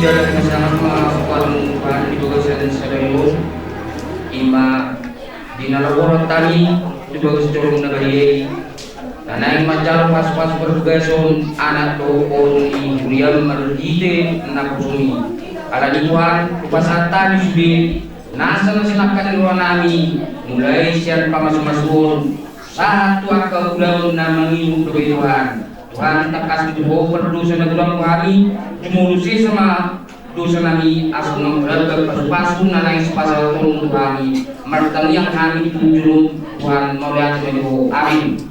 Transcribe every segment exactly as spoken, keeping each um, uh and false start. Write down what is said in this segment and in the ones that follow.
Jala pasahat ma hupasahat Tuhan di bagasan sadari on, ima di na laho roha nami di bagas joro na badia i, na naeng manjalo pasupasu parbagason anak dohot boru ni huriam marhite naposona i. Alani Tuhan, hupasahat hami sude nasa na sinangkap ni roha nami, mulai sian pamasumasuon sahat tu angka ulaon na mangihut dope Tuhan. Tuhan, tangkas ma tu Ho pardosa na godang tu hami, jumolo sesa ma dosa nami asa unang marangkup pasupasu na naeng sipasahaton tu hami. Martangiang hami di punjulum, Tuhan, mauliate ma di Ho. Amin.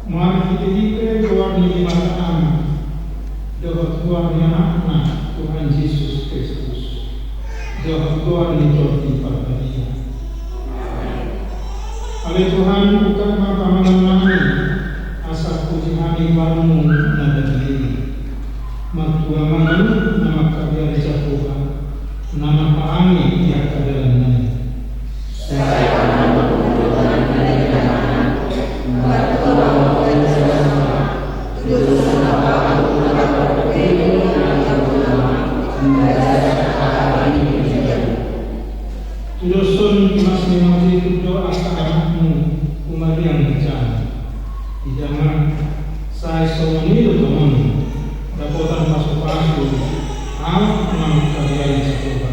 Marhitehite goar ni Debata Ama, dohot goar ni Anakna Tuhan Jesus Kristus, dohot goar ni Tondi Parbadia. Ale Tuhan, ungkap ma panganon nami, asa puji hami goarmu na badia i. Martua ma ganup na mangkabiari Jahowa, na marparange di angka dalanna i. Tudoson di mas ni mati tudo asa anakmu umariang di jana. Di jana sai songon i do tongon dapotan pasupasu anak nang kabiari Jahowa.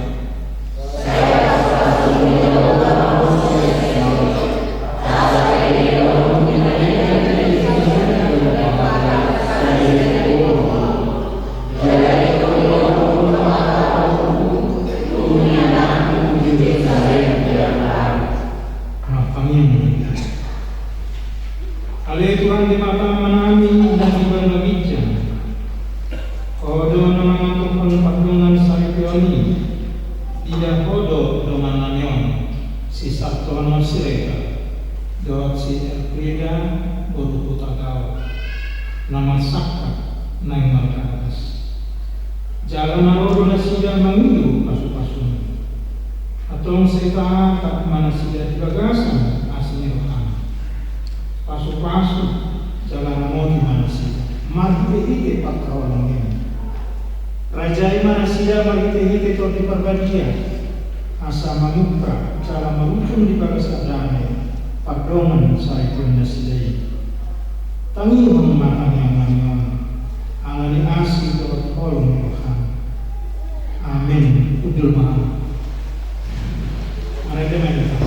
Ale Tuhan Debata Amanami na di banua ginjang, Ho do na mangantukkon pardongansaripeon i. Ida Ho do dongannami on, si Sartono Siregar dohot si Elfrieda boru Hutagaol, na marsangkap naeng margagas. Jala na ro do nasida mangido pasupasum. Antong sai taangkat ma nasida di bagasan asi ni roham. Pasupasu jala ramoti ma nasida marhitehite pangkaholonganmu. Rajai ma nasida marhitehite Tondi Parbadia, asa mangihuthon jala marujung di bagasan dame pardongansaripeon nasida i. Tangihon ma tangiangnami on, ala ni asi dohot holong ni roham. Amen. Hundul ma. Marende ma hita.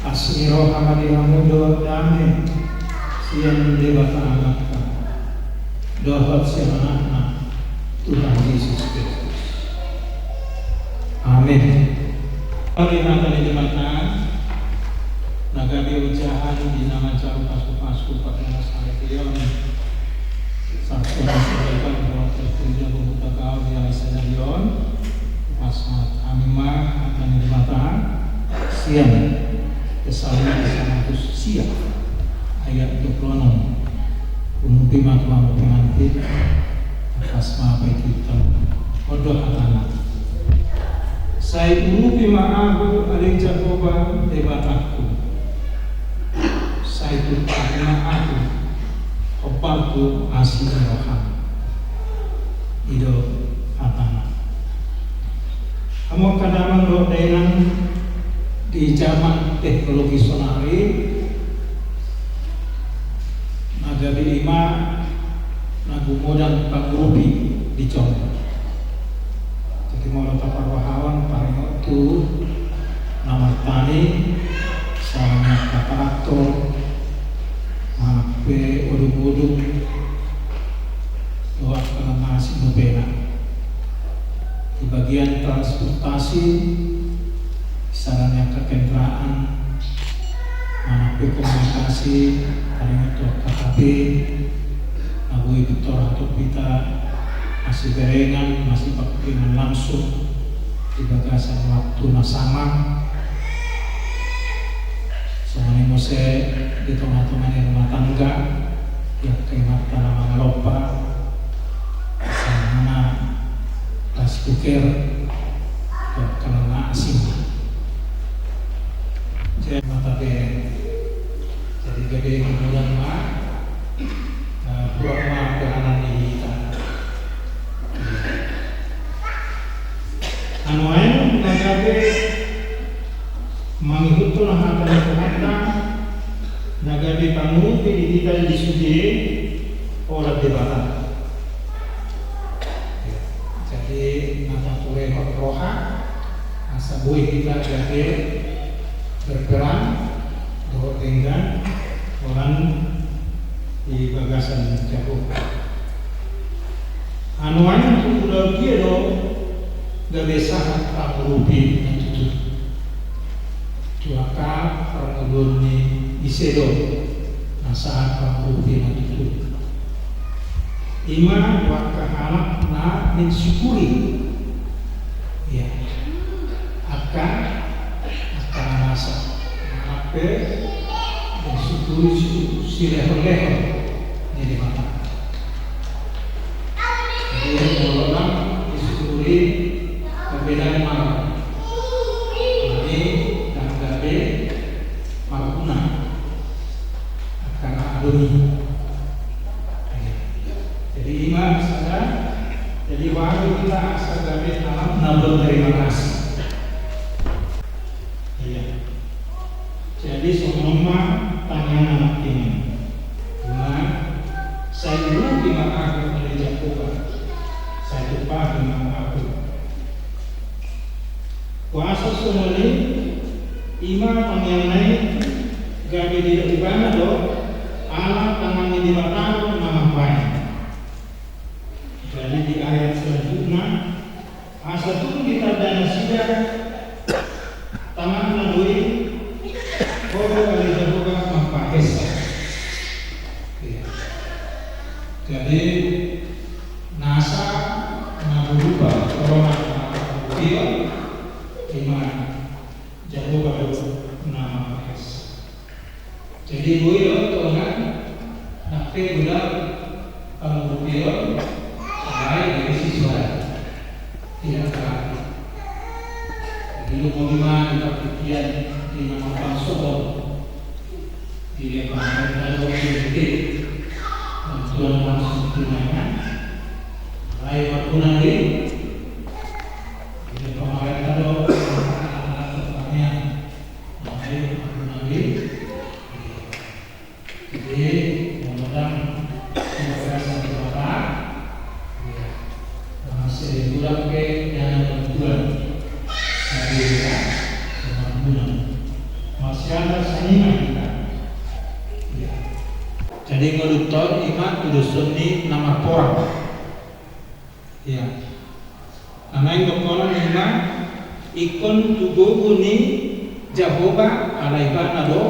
Asi ni roha ma di hamu dohot dame sian Debata Amanta dohot sian Anakna Tuhan Jesus Kristus. Amen. Ari hata ni Debata na gabe ojahan di na manjalo pasupasu pardongansaripeon. Sahat songon i ma di hami ma hata ni Debata sian Psalmen saratus sia ayat dua pulu onom. Urupi ma tu hamu pengantin, tangkas ma paihutihut hamu. On do hatana. Sai urupi ma ahu ale Jahowa Debatangku. Sai turpuk ma ahu, hombar tu asi ni roham. I do hatana. Hamu angka damang dohot dainang, di jaman teknologi sonari, na gabe i ma na gumodang pangurupi di jolma. Jadi molo taparrohahon paringot tu na martani, sahalak ni angka traktor, manang pe odung-odung, dohot angka na asing dope na. Di bagian transportasi, sahalak ni angka kendaraan, manang pe komunikasi, paringot tu angka H P, na boi pintor hatop hita masiberengan, masipakupingan langsung di bagasan waktu na sama. Songon i muse di tonga-tonga ni rumah tangga, di angka inanta na mangalompa, sahali na ras kuker, di angka na asing. Jadi mata bereng. Jadi gabe gumodang ma, eh, hurang ma peranan ni hita. Anu ae na gabe mangihuthon hata ni Tuhanta, na gabe pangurupi di hita di sude, holan Debata. Jadi na taturehon roha asa boi hita gabe berperang dohot denggan, holan di bagasan Jahowa. Anuan tu ulaon dia do gabe sahat pangurupi na tutu. Tu angka parngoluon ni ise do na sahat pangurupi na tutu? Ima tu angka halak na mensyukuri. Ia. Angka, angka na masa. Halak pe mensyukuri si, silehonlehon ni Debata. Jadi, molo na mensyukuri perbedaan malam. Jadi, dan gabe marguna. Angka na adong i. Jadi ima sada, jadi wajib hita asa gabe halak na berterima kasih. Ia. Jadi songon on ma tangiang na mangkining. Ima, sai urupi ma ahu ale Jahowa, sai tumpahi ma ahu. Kuasa songon i, ima tangiangna i gabe didok ibana do, ala tangan ni Debata do na mambahen. Jadi di ayat selanjutna, asa tung ditanda nasida tanganna do i, Ho do ale Jahowa mambahensa. Ia. Jadi nasa na berupa corona na marhasiat, ima Jahowa do na mambahensa. Jadi boi do tongan nang pe godang pangurupion, alai gabe sisongon. Tidak berarti. Jadi lu mau di mana, di partingkian, di mana bangso, di mana ada orang, bantuan langsung tunaikan. Alai marguna do i. Jadi pamarenta do, anak-anak pertanian. Alai marguna do i. Jadi, molo dang di bagasan Debata, ia, na mansai bulan pe, ia na bulan. Jadi, ia, na bulan. Marsiajar saniman hita. Ia. Jadi, ngolunta on ima tudoson ni na marporang. Ia. Na naeng dohonon ima, ingkon tu gogo ni Jahowa, ala ibana do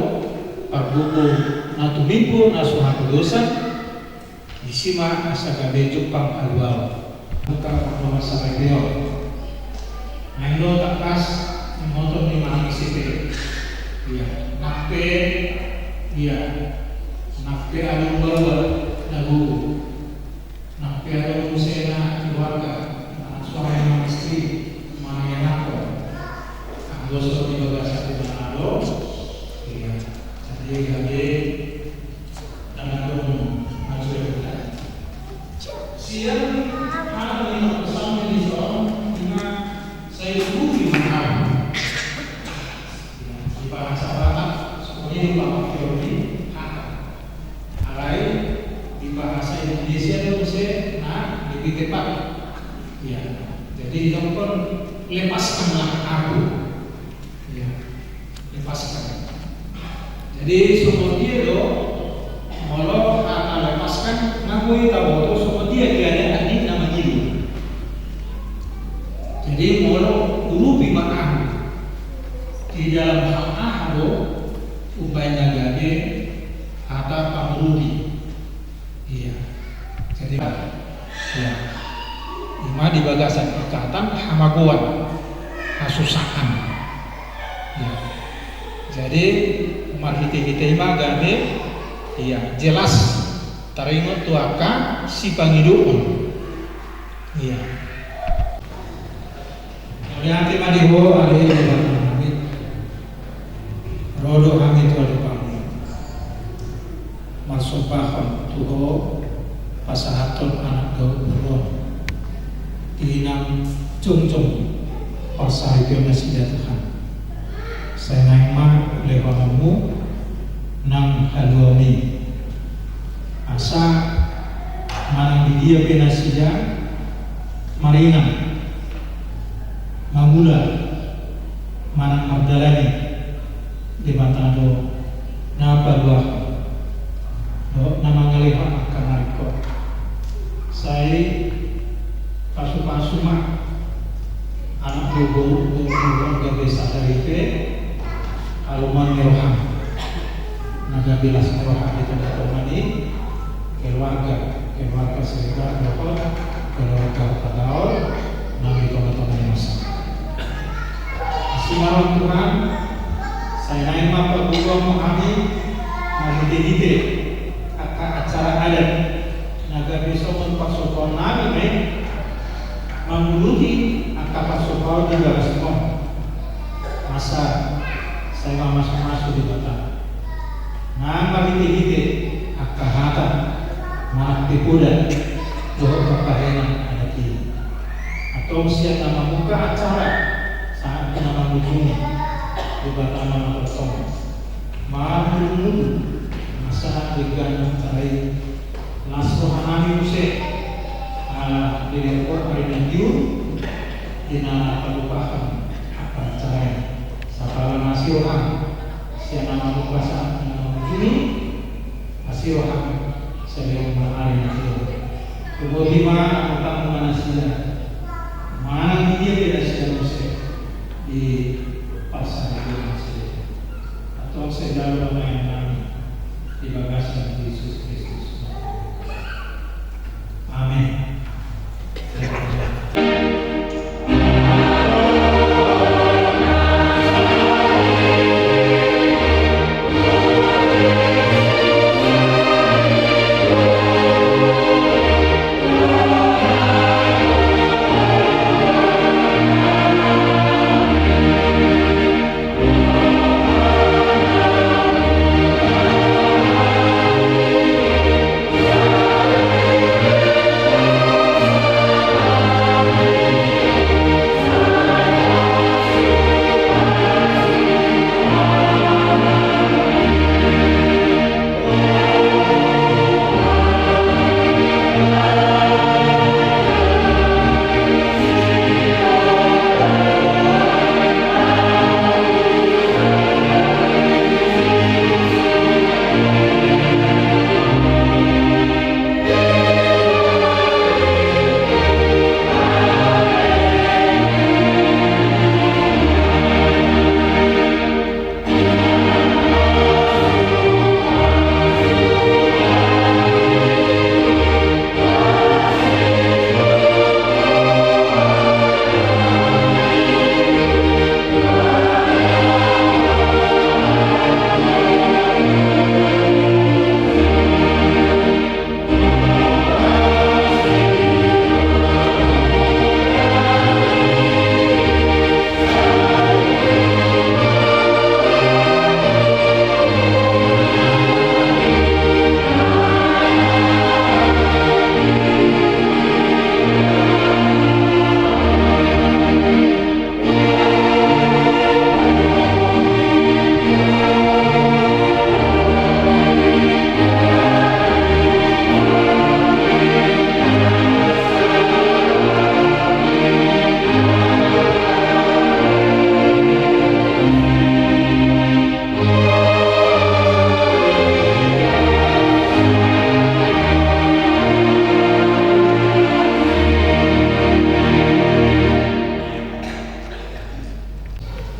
pargogo na tumimbo na so hatodosan, disi ma asa gabe jumpang haluaon. Buka pardongan sabagion. Naeng do tangkas mangoto ni manang isi pe. Ia, nang pe, ia, nang pe adong baoa na gogo. Nang pe adong muse na keluarga, manang suami manang istri, manang ianakhon. Anggo so di bagasan Debata do, ia, jadi gabe, dan adong, na sudah kita. Sian, hal ni na pesan ni son, ima, sai urupi ma ahu. Di bahasa Batak, songon i do pangoloi hata. Alai di bahasa Indonesia do muse na lebih tepat. Ia, jadi didok on, lepaskanlah aku. Ia, lepaskan. Jadi songon dia do, molo hata lepaskan, nunga boi taboto songon dia keadaan ni na mangido. Jadi molo urupi ma ahu. Di dalam hal aha do umbahen na gabe hata pangurupi. Ia. Jadi, ia. Ima di bagasan ikatan hamagoan, hasusaan. Ia. Jadi marhitehite ima gabe, ia, jelas taringot tu angka sipangidoon. Ia. Mauliate ma di Ho ale Debata nami. Ro do hami tu adopanMu. Marsombahon tu Ho pasahathon anak dohot boru on. Di na jongjong parsaripeon nasida Tuhan. Sai naeng ma lehononMu nang haluaon i. Asa manang di dia pe nasida maringan, mangula, manang mardalani, Debata do na paluahon dohot na mangalehon angka na ringkot. Sai pasupasu ma anak boru dohot keluarga sadari pe, haluaon ni roham, na gabe las ni roha di tongatonga ni keluarga, keluarga Siregar dohot keluarga Pataol na di tongatonga ni masyarakat. Asi ma roha ni Tuhan, sai naeng ma pargogoi hami marhitehite angka acara adat na gabe songon parsopaon nami ma i manguluti angka parsopaon di bagas on. Asa sai mamasumasu Debata nang marhitehite angka hata manang poda dohot pambahenan adat i. Antong sian na mamungka acara sahat tu na mangujungi, Debata ma na tongtong marmudu-mudu asa denggan acara i. Las roha nami muse ala dilehon ari na tiu di na paluahon angka acara i. Sai pala na asi roham sian na mamungka sahat tu na mangujungi, asi roham sai lehon ma ari na tiu. Tubu ma angka tamu manasian manang di dia pe nasida muse di parsaripeon nasida. Antong sai jalo ma i nami di bagasan Jesus Kristus. Amen.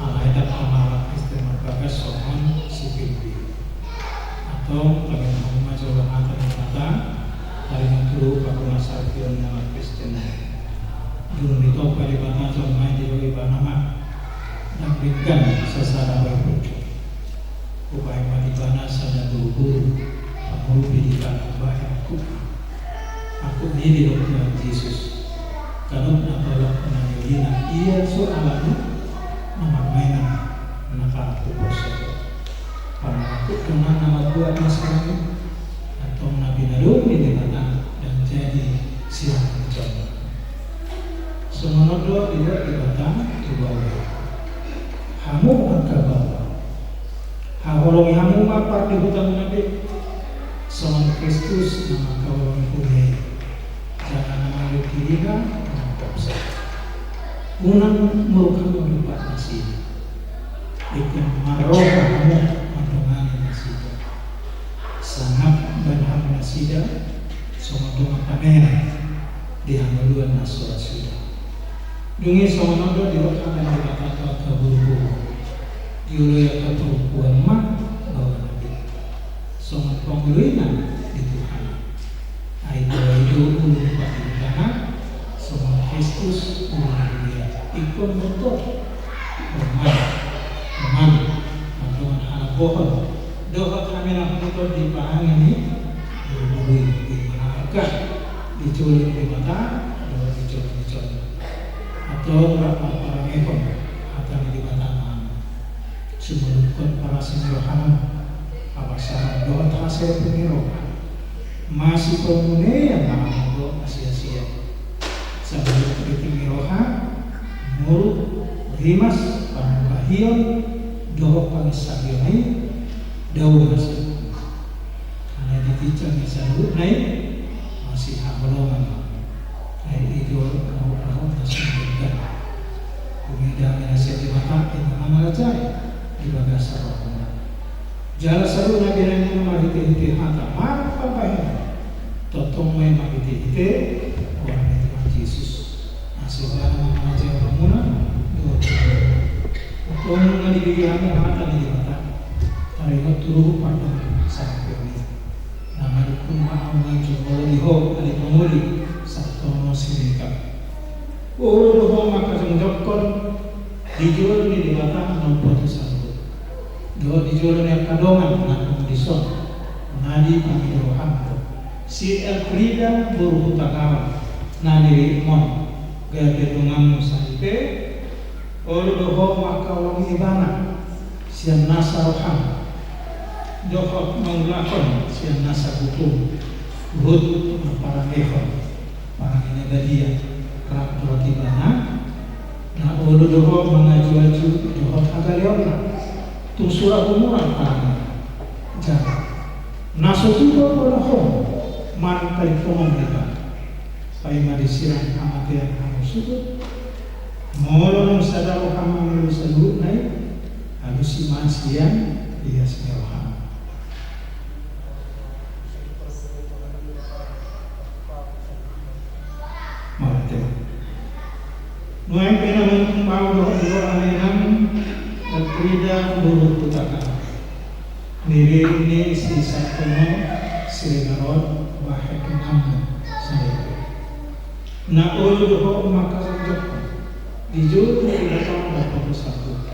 Alai tangkas ma halak Kristen marbagas songon si Filipi. Antong, tabereng hamu ma jolo hata ni Debata, taringot tu pargonsi ni halak Kristen. Dung ditompa Debata jolma i, didok ibana ma, ndang denggan sasada bahen punggung. Hubahen ma di ibana sada boru-boru pangurupi di ibana, hubahen angkup. Angkup ni i didok Tuhan Jesus, ganup na tolap na niulina, ia so alani na marmaenan na parpuposo. Pamangkuk dongan na mambuat na songon i, antong na pinadua ni Debata ndang jadi sian jolma. Songon on do didok Debata tu baoa. Hamu angka baoa, haholongi hamu ma pardihutamuna be, songon Kristus na mangkaholongi huria i, jala na manggiut diriNa mangkopsa. Unang muruk hamu dompak nasida. Ingkon marroha hamu mandongani nasida. Sangap bahen hamu nasida songon dongan pamenan di hangoluan na so ra suda. Dung i songon on do didok hata ni Debata tu angka boruboru: Dioloi angka parompuan ma baoa na be songon pangoloina di Tuhan. Ai baoa i do ulu ni partingkian, songon Kristus ulu ni huria. Ingkon boto, roman, roman, mandongan halambohon dohot hamenanghon di parange ni boruboru i, di mana arga, di jolo ni Debata dohot di jolo ni jolma. Antong rap marparangehon hata ni Debata ma hamu. Sumolukkon parasi ni roham, habasaran dohot hasehaton ni roha. Masipamunean ma hamu dohot masiasian. Saluhut riting ni roha, muruk, rimas, pangupahion dohot panginsalion i, dao ma sian hamu. Alai di ginjang ni saluhutna i, masihaholongan ma. Ai i do na hurang na sumundut. Dung i dame na sian Debata, i ma mangarajai di bagasan rohamuna. Jala saluhutna binahenmuna marhitehite hata marpambahenan, tongtong ma i marhitehite goar ni Tuhan Jesus. Asa ibana ma mangarajai rohamuna dohot. Tongtong na dibege hamu hata ni Debata, taringot tu ruhut pardongan sahali on i. Na manungkun ma hamu manjou molo di ho ale pangoli Sartono Siregar. Olo do ho mangkajongjongkon di jolo ni Debata na umboto saluhut, dohot di jolo ni angka dongan na tung dison na dipangido roham do, si Elfrida boru Hutagaon na niriritmon gabe donganmu sahali pe. Olo do ho mangkaholongi ibana sian nasa roham dohot mangulahon sian nasa butung, huhut marparangehon parange na badia rap dohot ibana. Na olo do ho mangajuaju dohot hagaleonna, tung sura humurang parangena. Jala na so tupa pola ho manangkaninghon ibana. Paima disirang hamatean hamu sogot, molo naung sada roham mangolu saluhutna i, alusi ma sian ias ni roham. Mauliate. Nuaeng pe na manungkun ahu dohot di ho ale inang, Elfrida boru Hutagaon, niririt ni si Sartono Siregar on, bahen donganmu sahali pe. Na olo do ho mangkajongjongkon di jolo ni Debata na umboto saluhut,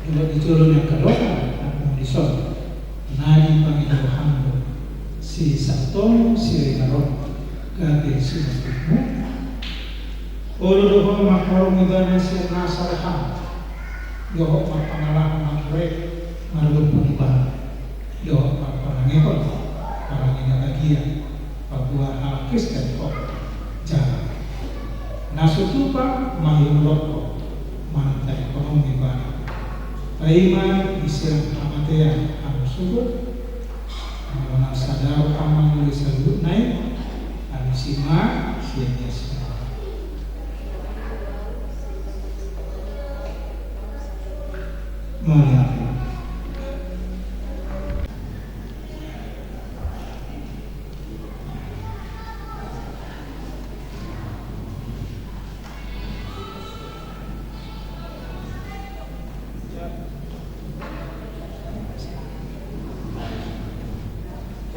dohot di jolo ni angka dongan na tung dison na dipangido roham do, si Sartono Siregar on gabe sinondukmu. Olo do ho mangkaholongi ibana sian nasa roham dohot marpangalaho marhite margompung ibana dohot marparangehon parange na badia paboa halak Kristen ho. Jala na so tupa ma iholongku manangkaninghon ibana. Paima disirang hamatean hamu sogot, molo naung sada roham mangolu saluhutna i, alusi ma sian ias ni roham. Mauliate.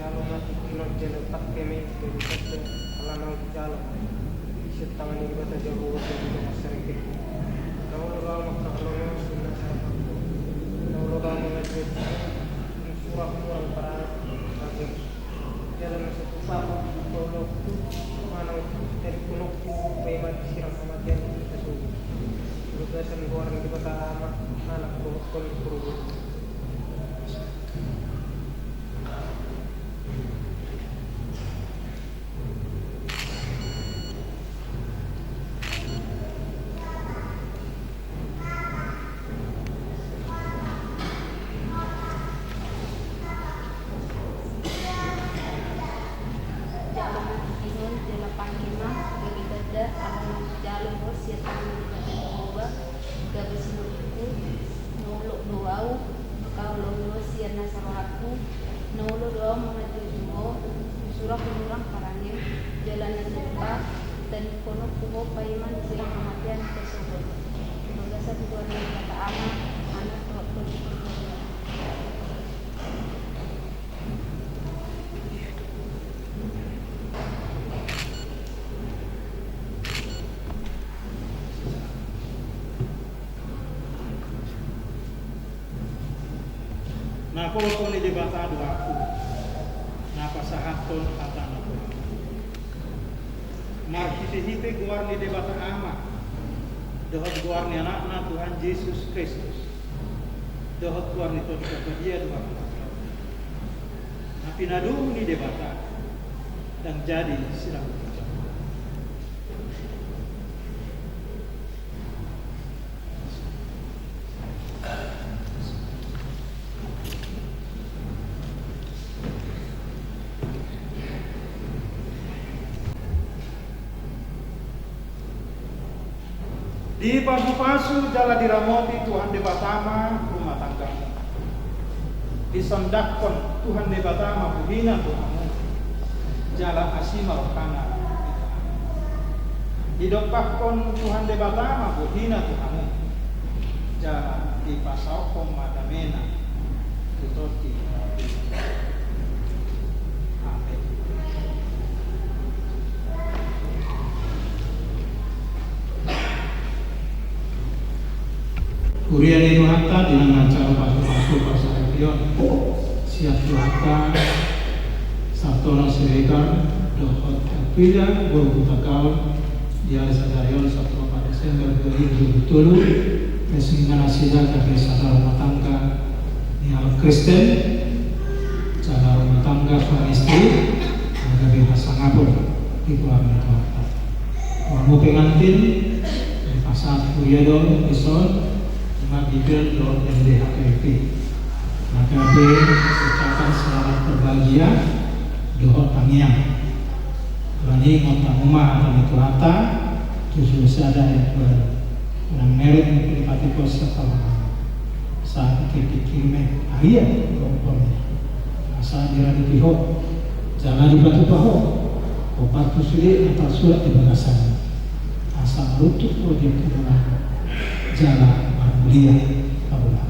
Jalo ma tu ginjang jala pake ma i tu ginjang, ala naung jalo sian tangan ni Debata jalo. Olo do ho mangkaholongi ibana sian nasa roham, olo do ho mangajuaju, tung sura humurang parangena. Jala na so tupa ma iholongku manangkaninghon ibana, paima disirang hamatean hamu sogot, di bagasan goar ni Debata Ama, Anak dohot Tondi Porbadia. Jalo ma tingki on jala pangke ma gabe ganda, ala naung jalo ho sian tangan ni Debata Jahowa gabe sinondukmu, molo do Hurang parange, jala na sumpa, tadingkononku ho paima sian hamatean pe sogot. Di bagasan goar ni Debata Ama, Anak, dohot Tondi Porbadia. Na holhol ni Debata do ahu, na pasahathon hatana tu ahu. Marhitehite goar ni Debata Ama, dohot goar ni Anakna Tuhan Jesus Kristus, dohot goar ni Tondi Porbadia do ahu. Na pinadomu ni Debata, ndang jadi sirang. Dipasupasu jala diramoti Tuhan Debata ma rumah tanggamu. Disondangkon Tuhan Debata ma bohina tu hamu, jala asi ma rohana. Didompakkon Tuhan Debata ma bohina tu hamu, jala dipasaorhon ma damena tu tondi. Amen. Huria ni Tuhanta, di na manjalo pasupasu parsaripeon sian Tuhanta Santo Siregar dohot Terpila boru Hutagaol, di ari sadari on Sabtu opat Desember dua ribu dua puluh tolu, resmi ma nasida gabe sada rumah tangga ni halak Kristen, sada rumah tangga suami istri, na gabe hasangapon di goar ni Tuhanta. Molo pengantin, dipasahat huria do dison, ima Bibel dohot M D H K I P. Na gabe ucapan selamat berbahagia dohot tangiang. Alani i, ingot hamu ma hata ni Tuhanta, tu Josua sada ayat dua. Unang mereng Leviticus satahu. Asa pikir-pikir ma, aria do umpamina. Asa diradipi ho, jala dipatupa ho, hombar tu sude na tarsurat di bagasan i. Asa maruntuk ho di angka dalan, jala marmulia parumaen.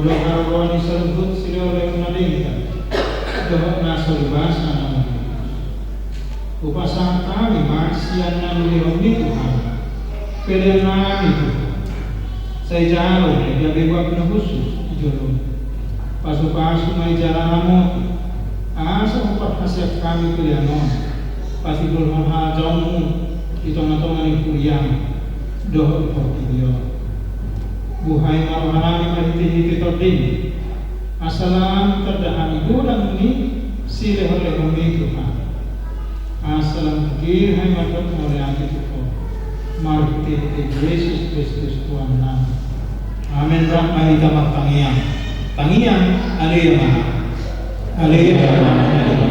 Molo haroroan ni saluhut silehonlehon na denggan dohot na so luas na naung. Hupasahat hami ma sian na nilehonMi, Tuhan, pelean nami, Tuhan. Sai jalo ma i gabe uap na hushus di joloMi. Pasupasu ma i jala ramoti, asa huparhaseang hami pelean on, patindulhon harajaonMu di tongatonga ni huriaM dohot portibi on. Buhai ma roha nami marhitehite TondiM, asa lam tanda hami godang ni silehonlehonMi, Tuhan. Asa lam hugiri hami mandok mauliate tu Ho, marhitehite Jesus Kristus Tuhannami. Amen. Rap ma hita martangiang. Tangiang, ale Ama. Ale Ama, ale Ama, ale Ama.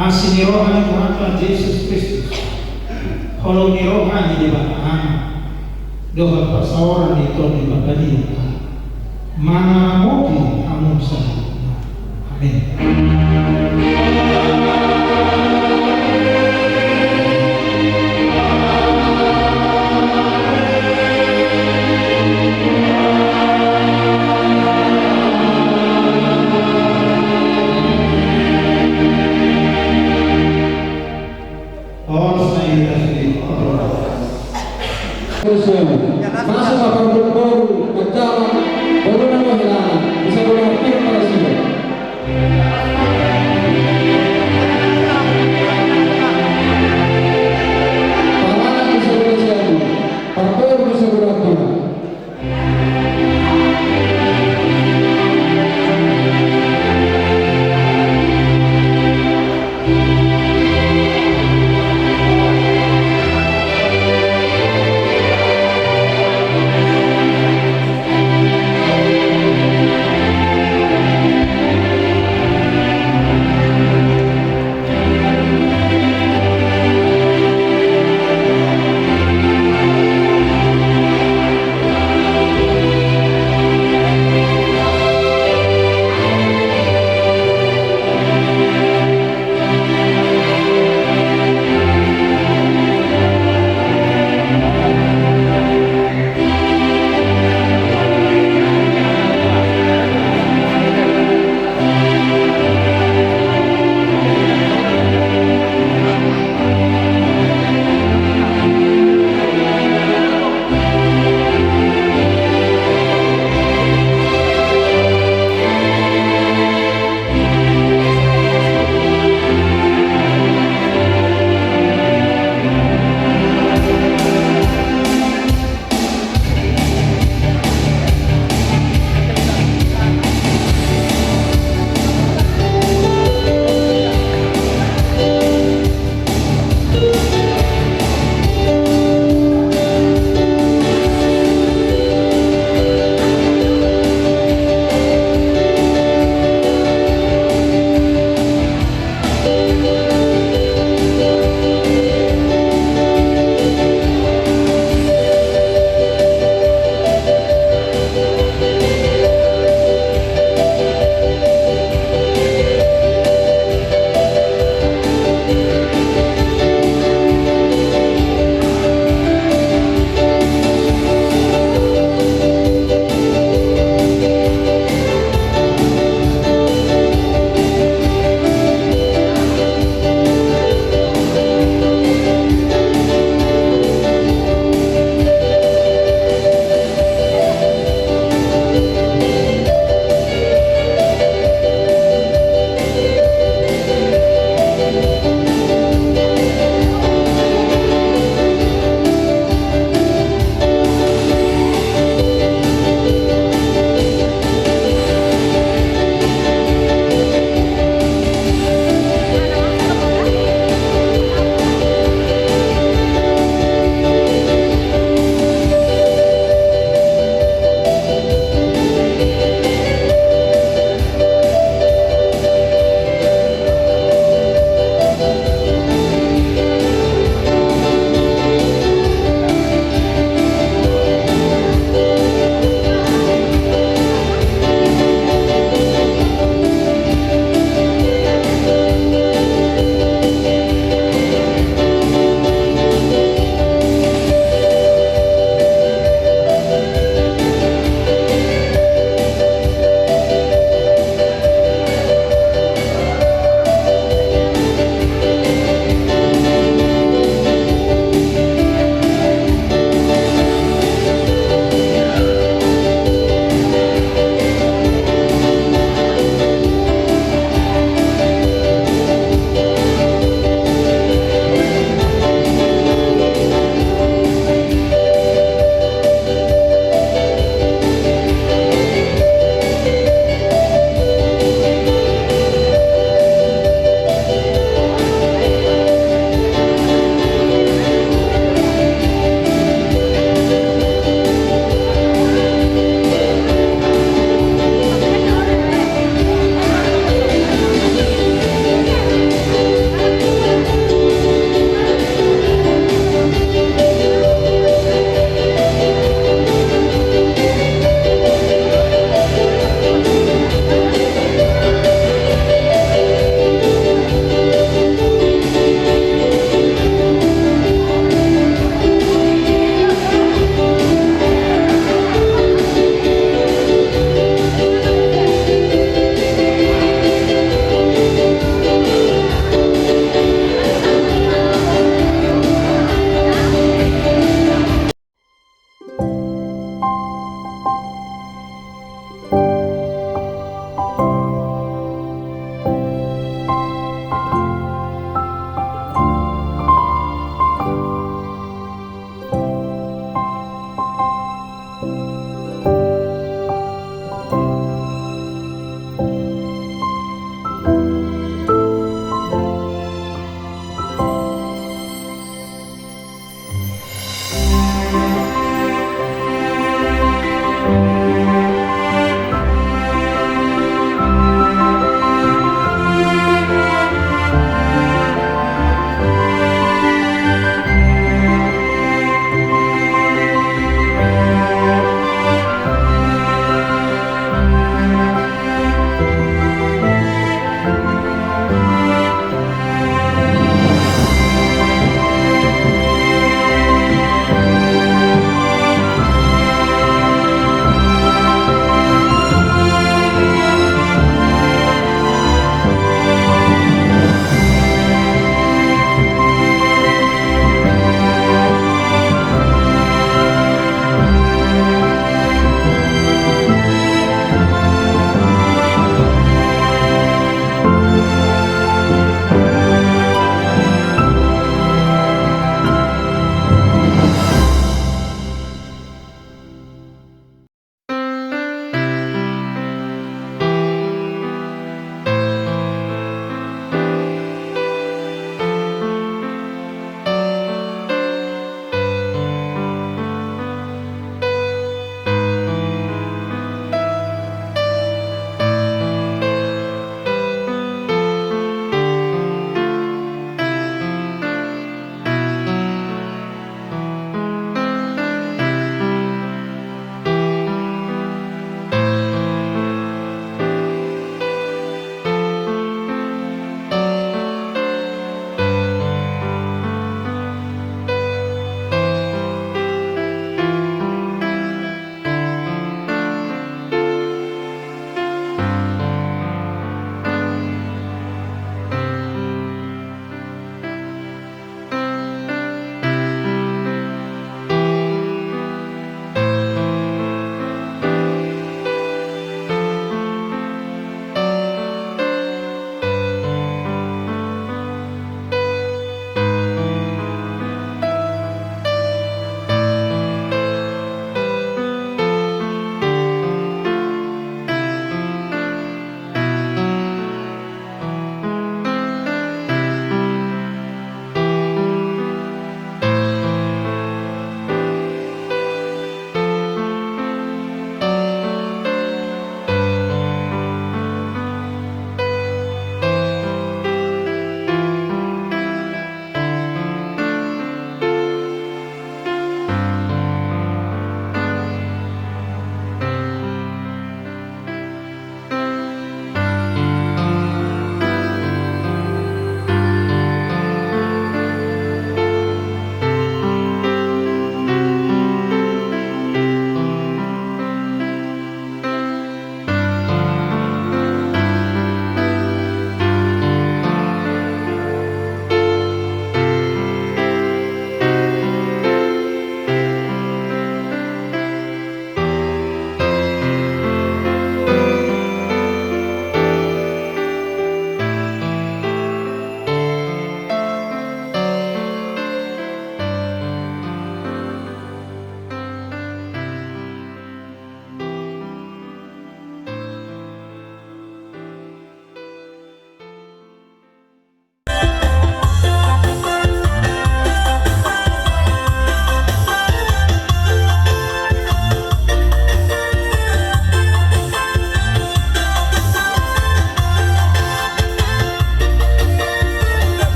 Asi ni roha ni Tuhanta Jesus Kristus, holong ni roha ni Debata Ama, dohot parsaoran ni Tondi Parbadia mangaramoti hamu saluhutna. Amen. Horas ma i, horas ma i. Masuk ma parboruboru manjaha boruna dohot helana, di sabola pir parasian. Pamana di sabola sian, parboru di sabola pir.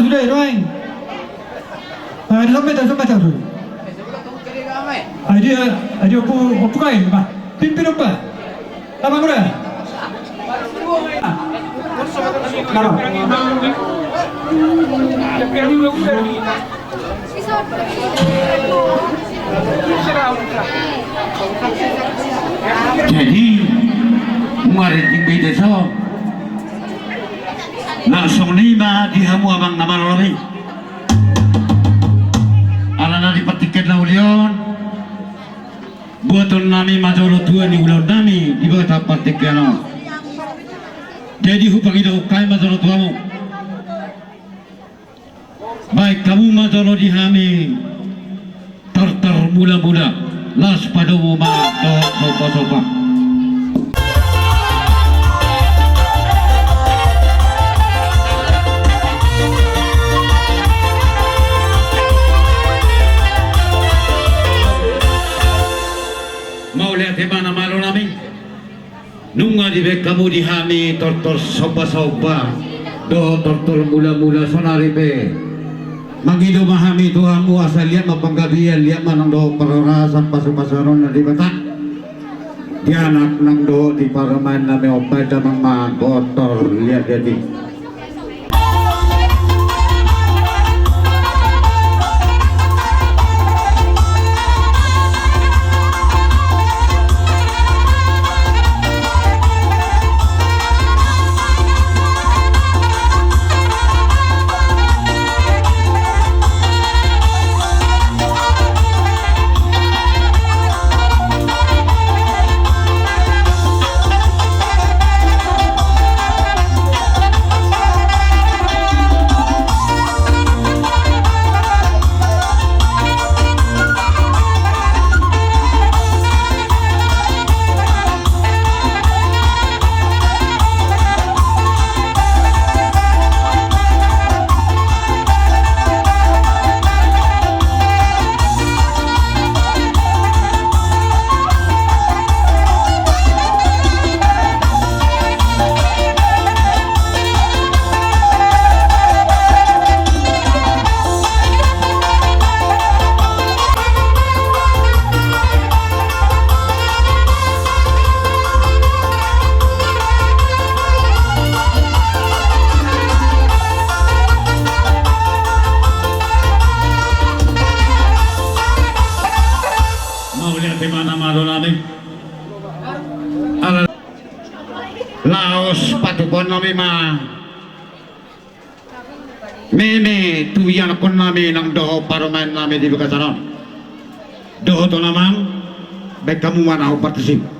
Deh, doain. Ah, di sampai, sampai, sampai. Ah, dia, ah, dia pu-, pu-, bukain, bah. Pimpin, bah. Apa, udah? Ah. Kenapa? Jadi, muarinting bete so. Langsung nima di hamu amang na malo nami. Alana di partingkian na uli on, buaton nami ma jolo tua ni ulaon nami di bagasan partingkian on. Jadi hupangido hami ma jolo tu hamu. Baen hamu ma jolo di hami tortor mula-mula, laos padomu ma dohot somba-somba. Mauliate ma na malo nami. Nunga dibaen hamu di hami tortor somba-somba dohot tortor mula-mula, saonari pe mangido ma hami tu hamu asa liat ma panggabean, liat ma nang dohot parhorasan, pasu-pasuon na di Debata di anak nang dohot di parumaen nami on. Baen damang ma gotor liat-liat i. Mauliate ma na malo nami. Ala laos patupaon nami ma meme tu ianakhon nami nang dohot parumaen nami di bagasan on. Dohot on amang, baen hamu ma na hombar tusi.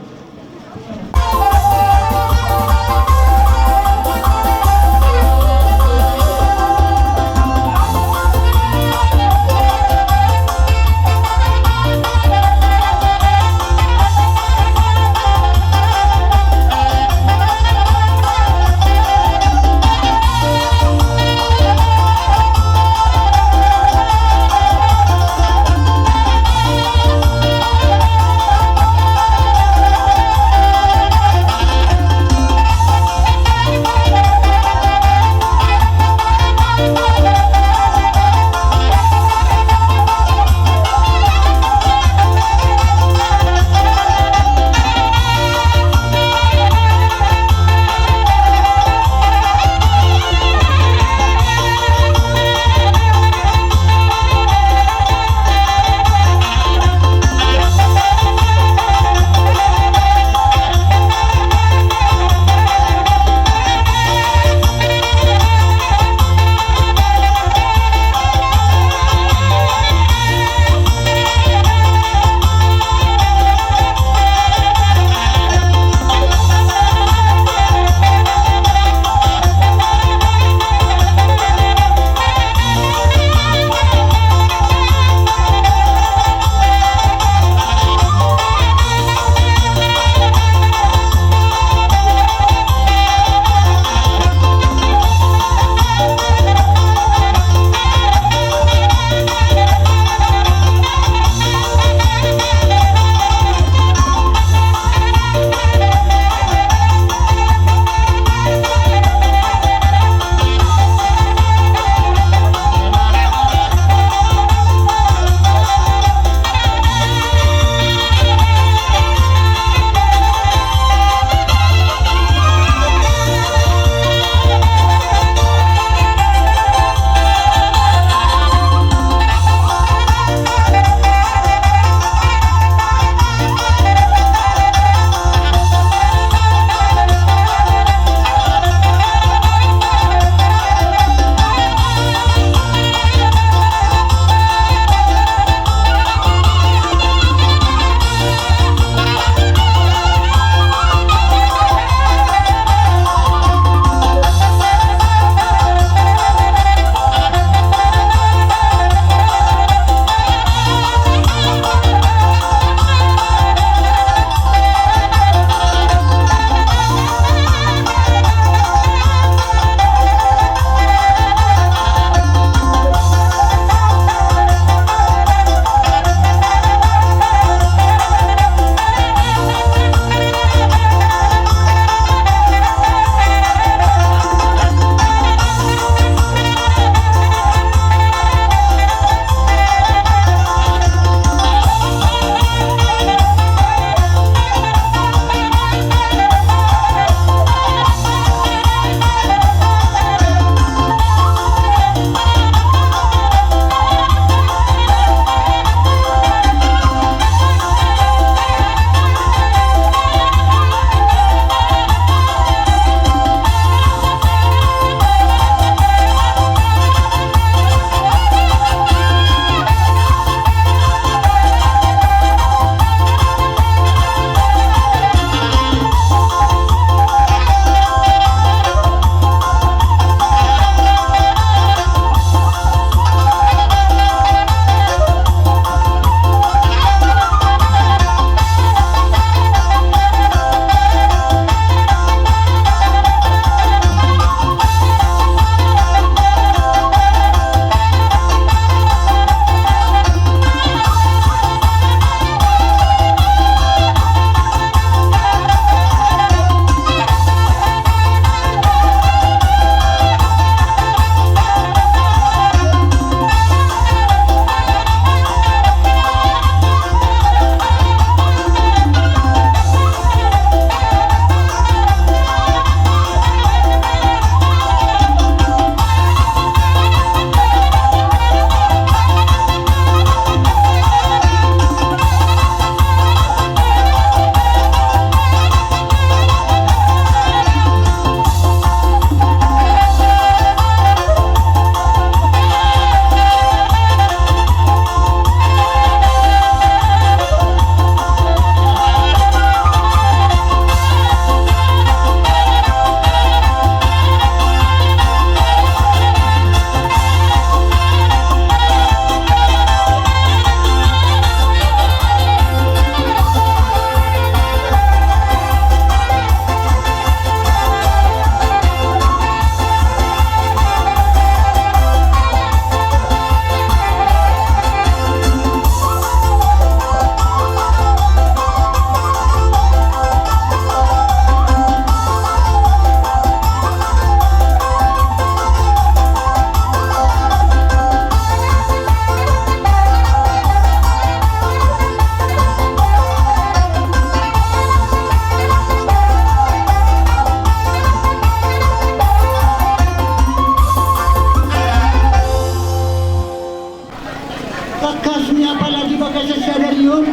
Sadari on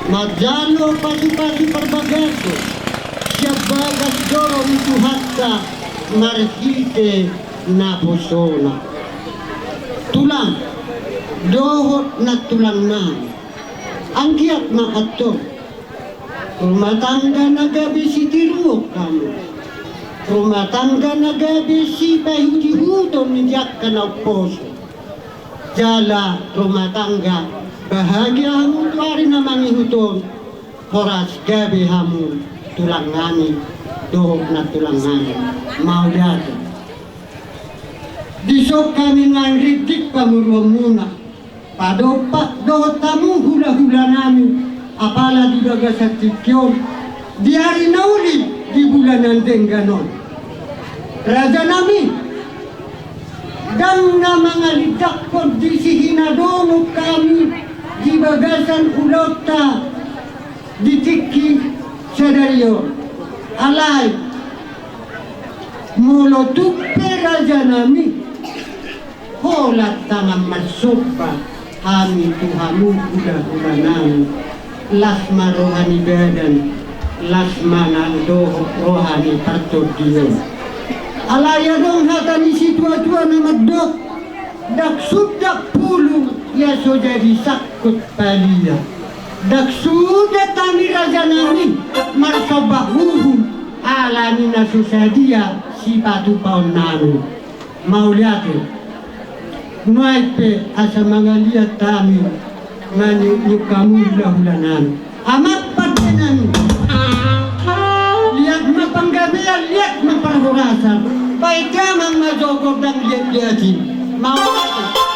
manjalo pasupasu parbagason sian bagas joro ni Tuhanta marhite naposona. Tulang dohot nantulang nami, anggiat ma antong rumah tangga na gabe sitiruon hamu, rumah tangga na gabe sipaihutihuton ni angka na umposo, jala rumah tangga bahagia hamu tu ari na mangihut on. Horas gabe hamu tulang nami dohot nantulang nami. Mauliate. Dison hami nuaeng rindik pamoruonmuna, padompak dohot hamu hulahula nami, apala di bagasan tingki on, di ari na uli, di bulan na denggan on. Raja nami, ndang na mangalindanghon disi hinadomu hami di bagasan ulaonta di tingki sadari on. Alai molo tung pe raja nami, holan tangan marsomba hami tu hamu hulahula nami. Las ma roha ni badan, las ma nang dohot roha ni partondion. Alai adong hata ni situatua na mandok, ndang sundat pulung ia so jadi sangkut palia. Ndang sundat hami raja nami marsomba uhum ala ni na so sadia sipatupaon nami. Mauliate. Nuaeng pe asa mangaliat hami mangihuthon hamu hulahula nami. Amang pande nami, liat ma panggabean, liat ma parhorasan. Bahen damang ma jo gondang liatliat i. Mauliate.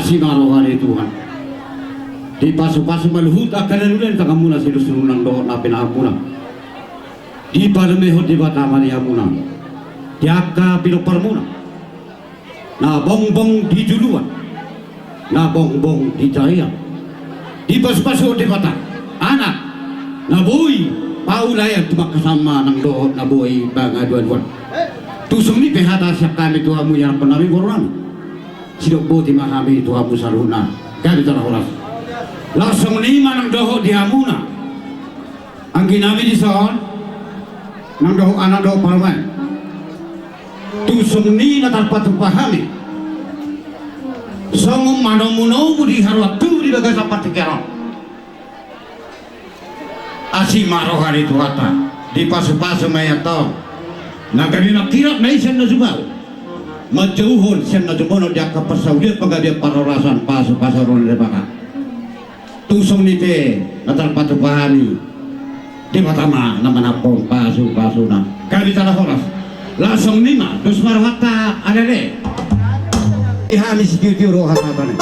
Asi ma roha ni Tuhan. Dipasupasu ma luhut angka na niula ni tanganmuna, silulusululusna dohot na pinahanmuna. Dipalemehon Debata ma di hamuna di angka pinomparmuna na bongbong di juluan, na bongbong di jaian. Dipasupasu Debata anak na boi paulaion, tumangkasan ma nang dohot na boi pangaduaduan. Tung songon i pe hata sian hami tu hamu, ianakkonnami, borunami. Sidok boti ma hami tu hamu saluhutna, gabe jala horas. Laos songon i ma nang dohot di hamuna, angginami dison, nang dohot anak dohot parumaen. Tung songon i na tarpatupa hami songon manomunomu di haruan tubu di bagasan partingkian on. Asi ma roha ni Tuhanta, dipasupasu ma i antong. Na gabe mangkirap ma i sian na jumolo, manjouhon sian na jumonon di angka parsaulian panggabean parhorasan, pasupasu roha ni Debata. Tung songon i pe na tarpatupa hami, Debata ma na manampak pasupasuna. Gabe jala horas. Laos songon i ma, dos ma rohanta, alele. Di hami sitio-tio roha hata ni.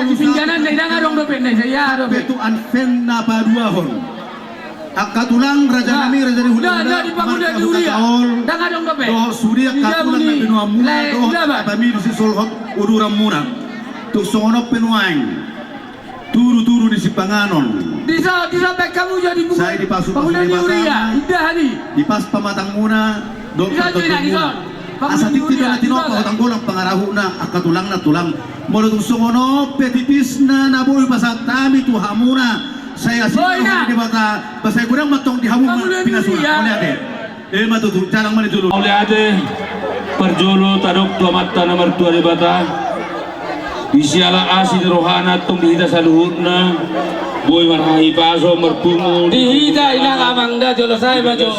Di pingganan na ndang adong dope, na sai aha dope? Pe tu Advent na paduahon. Angka tulang, raja nami, raja ni hulahula, marga Hutaol, dohot sude angka tulang na binoanmuna, dohot apami di sisolhot uduranmuna. Tung songon on pe nuaeng. Tudu-tudu ni sipanganon. Di so, di so pe hamu jadi buku. Sai dipasu-pasu ni Debata. Indahan i. Dipas pamatangmuna, dohot pangkatongmuna. Asa tintin do na tinopa, hutang golang pangarahutna, angka tulang na tulang. Molo tung songon on pe tipisna na boi pasahat hami tu hamuna. Sai asi ni Debata, ba sai godang ma tong di hamu pinasuna. Mauliate. Ima tutu, jalang ma ni jolo. Mauliate, parjolo tadok tu Amanta na martua Debata. Di siala asi ni rohana tong di hita saluhutna. Boi marhahipason marpungu. Di hita inang amang da jolo sae ma jo.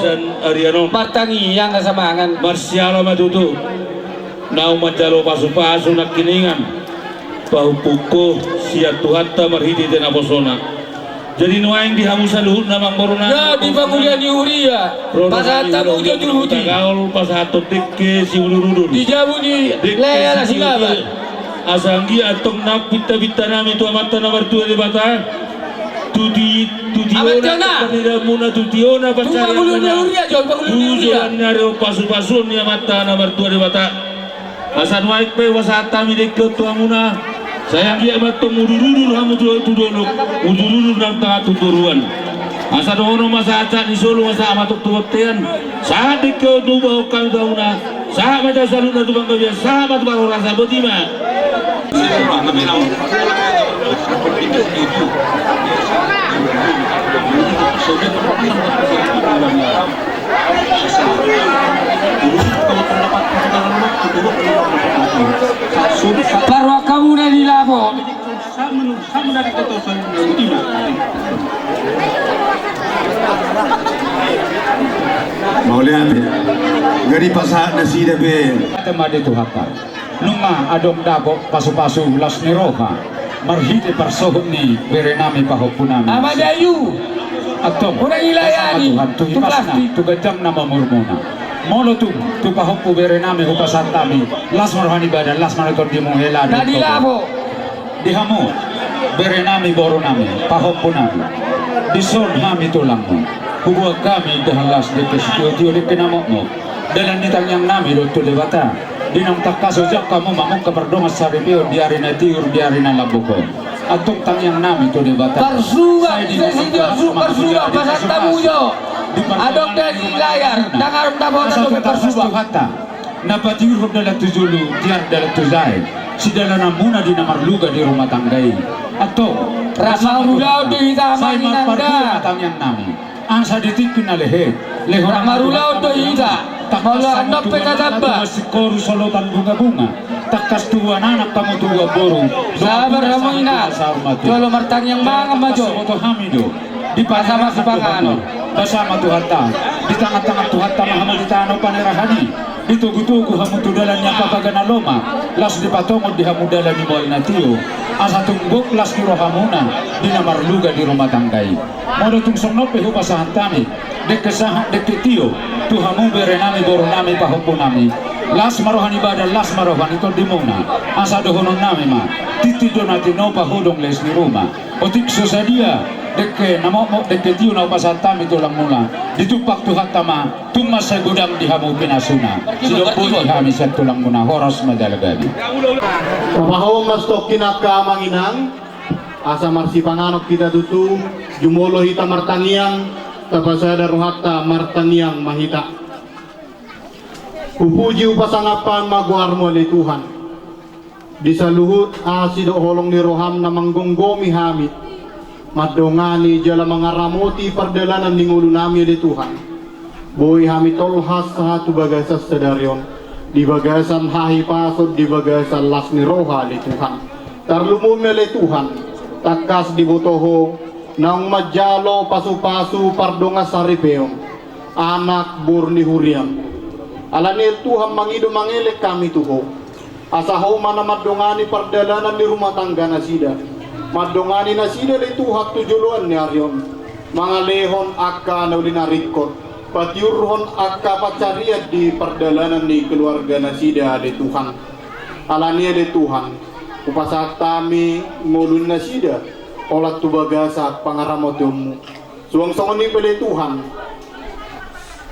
Martangiang na samangan. Marsiala ma tutu. Naung manjalo pasu-pasu nangkiningan. Pahompungku, sian Tuhanta marhite naposona. Jadi nuaeng di hamu saluhutna amangboruna. Yo, di pamulia ni huria. Pasahat hamu jo tu huti. Tagaol pasahathon dengke siudur-udur. Di jabu ni lea na sinaba. Asa anggiat tong nang pinta-pinta nami tu Amanta na martua Debata. Tu ti, tu tiona, tu tiona pancarianmuna. Tu pamulia ni huria jo, pamulia ni huria. Tu joloan ni ari on pasu-pasuon ni Amanta na martua Debata. Asa nuaeng pe hupasahat hami dengke on tu hamuna. Sai anggiat ma tong udur-udur hamu tu, tu dolok, udur-udur nang tahat tu toruan. Asa dohonon ma sahat-sahat ni solu, asa ma tong tu bontean. Sahat dengke on huboan hami tu hamuna. Sahat ma tu saluhutna tu panggabean, sahat ma tu parhorasan, boti ma. Parroha hamuna di lapo. Mauliate. Gari pasahat nasida be. Tema di Tuhanta. Nunga adong dapot pasu-pasu las ni roha marhite parsohot ni bere nami pahompu nami. Ama Dayu. Antong. Unang ilayani. Tuhan tu hipasna, tu ganjang na mamurmuna. Molo tung tu pahompu bere nami hupasahat hami, las ma roha ni badan, las ma roha ni tondimu hela. Tadi lapo. Di hamu bere nami, boru nami, pahompu nami, dison hami tulangmu. Huboan hami indahan las dengke sitio-tio, dengke na mokmok. Dalan ni tangiang nami do tu Debata. Di naung tangkas ojak hamu mamungka pardongan saripeon di ari na tiur, di ari na lambok on. Antong tangiang nami tu Debata. Parsuba, sai di sitio, parsuba, pasahat hamu jo. Adong do di layar, tangaron dapotan dope parsuba. Na patiurhon dalan tu julu, tiar dalan tu jae. Sidalananmuna di na marluga di rumah tangga i. Antong, rap marulaon do hita, sai marparbue ma tangiang nami. Asa di tingki na lehet, lehon ma marulaon do hita. Tangkas hamu tu anak, singkoru solotan bunga-bunga. Tangkas tubuan anak hamu, tubuan boru. Sabar hamu inang. Jolo martangiang mangan ma jo. Boto hami do. Di pasa ma sipanganon. Basa ma Tuhanta. Di tangan-tangan Tuhanta ma hamu di tano panerahan i. Ditogu-togu hamu tu dalan ni ampapaga na lomak. Laos dipatongon di hamu dalan ni mual na tio. Asa tung gok las ni rohamuna di na marluga di rumah tangga i. Molo tung songon on pe hupasahat hami dengke sahat dengke tio tu hamu bere nami, boru nami, pahompu nami. Las ma roha ni badan, las ma roha ni tondimuna. Asa dohonon nami ma, tintin do na tinopa, hodong les ni ruma. Otik so sadia dengke na mokmok, dengke tio na hupasahat hami tulangmuna, ditumpak Tuhanta ma, tung mansai godang di hamu pinasuna. Sidok boti hami sian tulangmuna, horas ma jala gabe. Tapahohom ma sitongkin angka amang inang, asa marsipanganon hita tutu, jumolo hita martangiang, tapasada rohanta, martangiang ma hita. Hupuji, hupasangap ma goarmu ale Tuhan. Di saluhut asi dohot holong ni roham na manggomgomi hami, mandongani jala mangaramoti pardalanan ni ngolunami ale Tuhan. Boi hami tolhas sahat tu bagasan sadari on, di bagasan hahipason, di bagasan las ni roha ale Tuhan. Tarlumobi ale Tuhan, tangkas diboto Ho naung manjalo pasupasu pardongan saripeon, anak boru ni huriam. Alani ale Tuhan, mangido mangelek hami tu Ho. Asa Ho ma na mandongani pardalanan ni rumah tangga nasida. Mandongani nasida ale Tuhan tu joloan ni ari on. Mangalehon angka na uli na ringkot. Patiurhon angka pansarian di pardalanan ni keluarga nasida ale Tuhan. Alani ale Tuhan, Hupasahat hami ngolu ni nasida holan tu bagasan pangaramotionmu. Suang songon i pe ale Tuhan,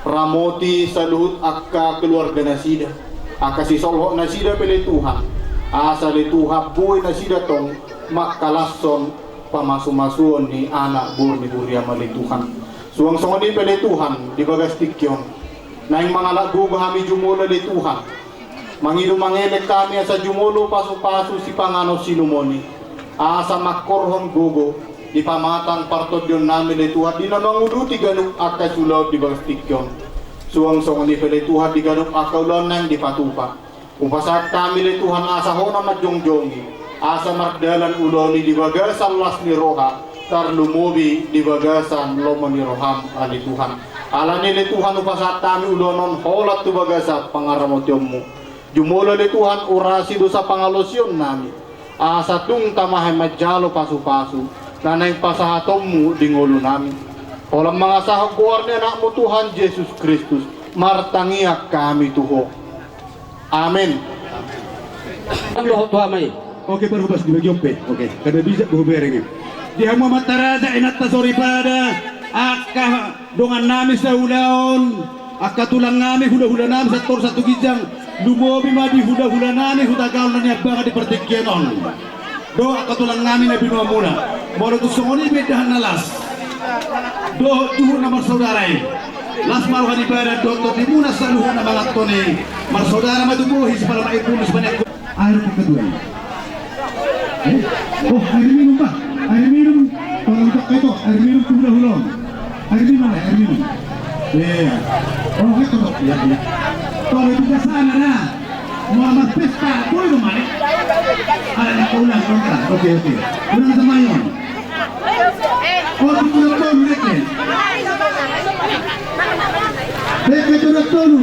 ramoti saluhut angka keluarga nasida, angka sisolhot nasida pe ale Tuhan, asa ale Tuhan boi nasida tong mangkalashon pamasumasuon ni anak boru ni huriam ale Tuhan. Suang songon i pe ale Tuhan, di bagas tingki on naeng mangalap gogo hami jumolo ale Tuhan, mangido mangelek hami asa jumolo pasupasu sipanganon sinumon i, asa mangkorhon gogo di pamatang partondionnami ale Tuhan di na manguduti ganup angka siulaon di bagas tingki on. Suang songon i pe ale Tuhan di ganup angka ulaon naeng dipatupa, hupasahat hami ale Tuhan asa Ho na manjongjongi, asa mardalan ulaon i di bagasan las ni roha, tarlumobi di bagasan lomo ni roham ale Tuhan. Alani i ale Tuhan hupasahat hami ulaon on holan tu bagasan pangaramotionmu. Jumolo ale Tuhan urasi dosa pangalaosionnami, asa tung tama hami manjalo pasupasu na naeng pasahatonmu di ngolunami. Holan mangasahon goar ni anakmu Tuhan Jesus Kristus, martangiang hami tu Ho. Amen. Dohot tu hami. Oke, baru pas dibagi ope. Oke, kada bisa gue berengin. Di hamu amanta raja, inanta soripada, angka dongannami saulaon, angka tulangnami, hulahulanami, sator satu ginjang, lumobi ma di hulahulanami, hutagaon na niambangan di partingkian on. Dohot angka tulangnami na binoanmuna. Molo tung songon i pe indahan na las dohot juhut na marsaudara i, las ma roha ni badan dohot tondimuna saluhutna manganhon i. Marsaudara ma tu bohi, sipalamai bulus, sipaneang. Air ke kedua ini. Eh? Oh, air minum, Pak. Air minum. Tolong, Pak, itu air minum tu hula-hula. Air minum, ya, air minum. Iya. Oh, itu, Pak. Iya, iya. Tolong itu ke sana, nah. Mau sama pesta, boleh dong, Malik? Ada yang kau ulang, kau ulang. Oke, oke. Ulang sama Yon. Oh, tu tulang tolu, Reke. Reke, tulang tolu.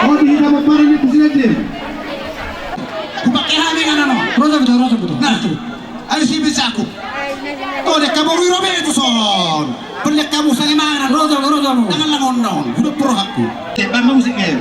Oh, di hita mau parah ni, pusing aja. Kupake hami kan, ano? Roda, roda, roda, roda. Nah, tuh. Ayo, si bisa aku. Tuh, dia kamu riro be itu, son. Pendek kamu saya mana? Roda, roda, roda. Jangan langon, non. Udah pro aku. Tembak musik, ya.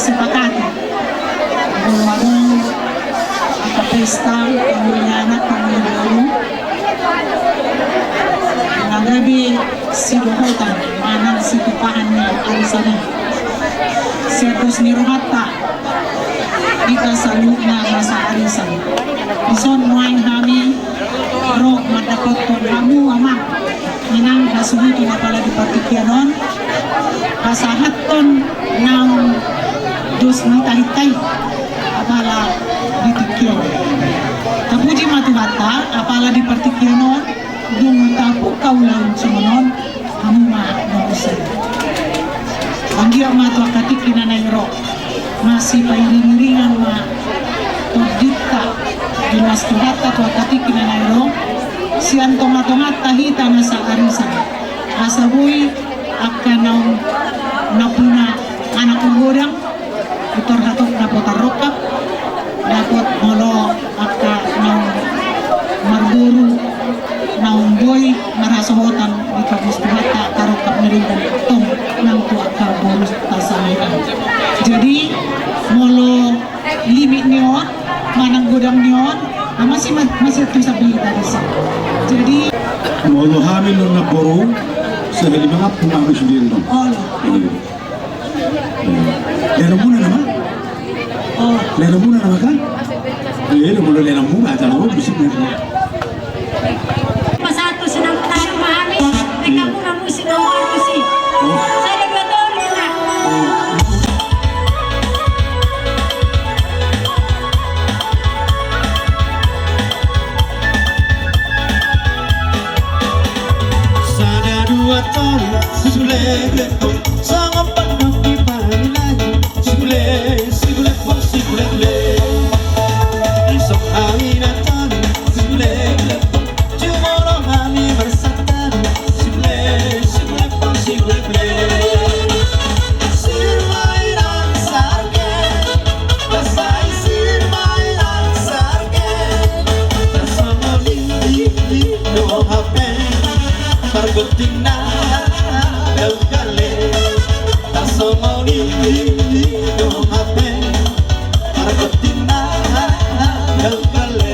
Sepakati. Molo adong angka pesta, pangoli anak, pangoli boru, na gabe sidohotan manang situpahan ni arisan i. Sian dos ni rohanta, hita saluhutna na saarisan. Dison nuaeng hami ro mandapothon hamu amang inang hasuhuton apala di partingkian on, pasahathon naung dos ni tahinta i apala di tingki on. Tapuji ma Tuhanta, apala di partingkian on dung tapungka ulaon songon on, hamu ma na musa. Anggiat ma tu angka tingki na naeng ro, masipairing-iringan ma tondinta, diloas Tuhanta tu angka tingki na naeng ro, sian tonga-tonganta hita na saarisan. Asa boi angka naung nampuna anak margodang, pintor hatop dapotan rongkap, dapot molo angka naung marboru, naung boi marhasohotan, dipagos Tuhanta angka rongkap na denggan, tong nang tu angka borunta sahali. Jadi molo limit ni on manang godang ni on, ama si ma-, masih tu sabi tadi sih. Jadi molo hami nunga boru, sahali mangampung hami sendiri dong. Oh, iya. Iya. Lenomuna nama? Oh. Lenomuna nama kan? Iya, molo lenomuna, acara gua musik nih. Pasatu senang tahu mahami, mereka pun musik dong, musik. Oh. Saya dua tahun kena. Oh. Sada dua tolu, susuleglek. Songon pandok di pangilai, sibule, sibule pong, sibule ble. Isok hami na tolu, sibule ble pong. Jumolo hami marsantabi, sibule, sibule pong, sibule ble. Sirmai nang sarge, pasai sirmai nang sarge. Tarsongon i, i, i, do hape. Pargonting na, dau kale. Tarsongon i, i, i, do hape. Pargonting na, dau kale.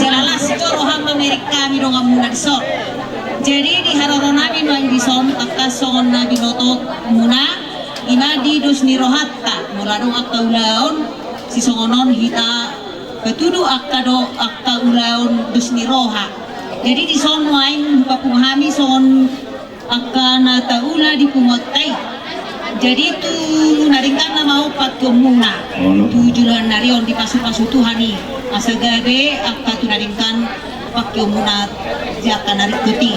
Jala las jo roham mamereng hami donganmuna dison. Jadi di haroro nami nuaeng dison, angka songon na binoto muna, ima di dos ni rohanta, molo adong angka ulaon sisongon on hita patudu angka do, angka ulaon dos ni roha. Jadi dison nuaeng hupapungu hami songon angka na taula di punguanta i. Jadi tu na denggan nama on pangkeonmuna tu joloan ni ari on, dipasupasu Tuhan i, asa gabe angka tu na denggan pangkeonmuna di angka na ringkot i.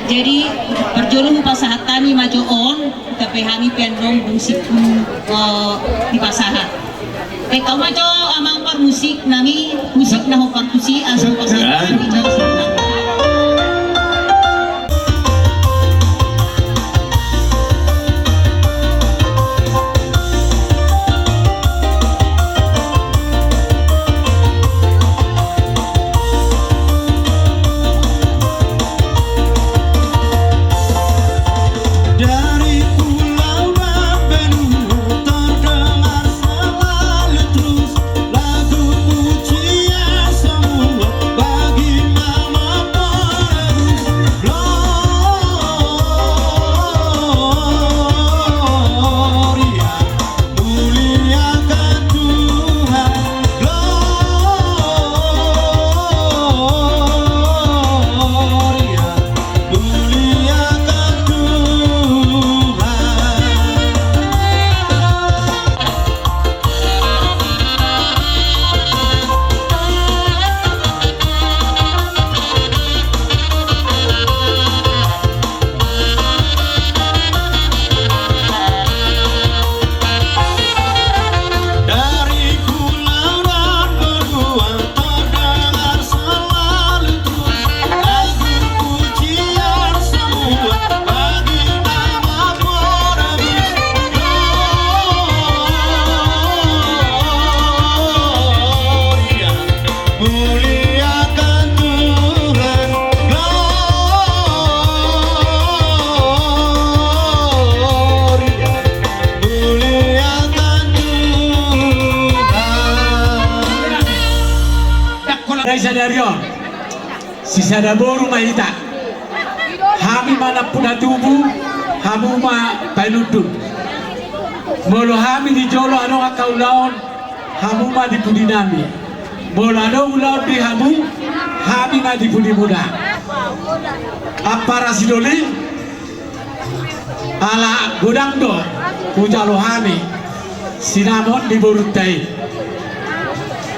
Jadi parjolo hupasahat hami ma jo on, tapi hami pe annon dung simpul, eh, dipasahat. Baen hamu ma jo amang parmusik nami, musik na hombar tusi, asa hupasahat hami jo. Mulai sadari on, sisada boru ma hita. Hami ma nampuna tubu, hamu ma painundun. Molo hami di jolo adong angka ulaon, hamu ma di pudi nami. Molo adong ulaon di hamu, hami ma di pudimuna. Ampara Sidoli, ala godang do hujalo hami sinamot ni borunta i.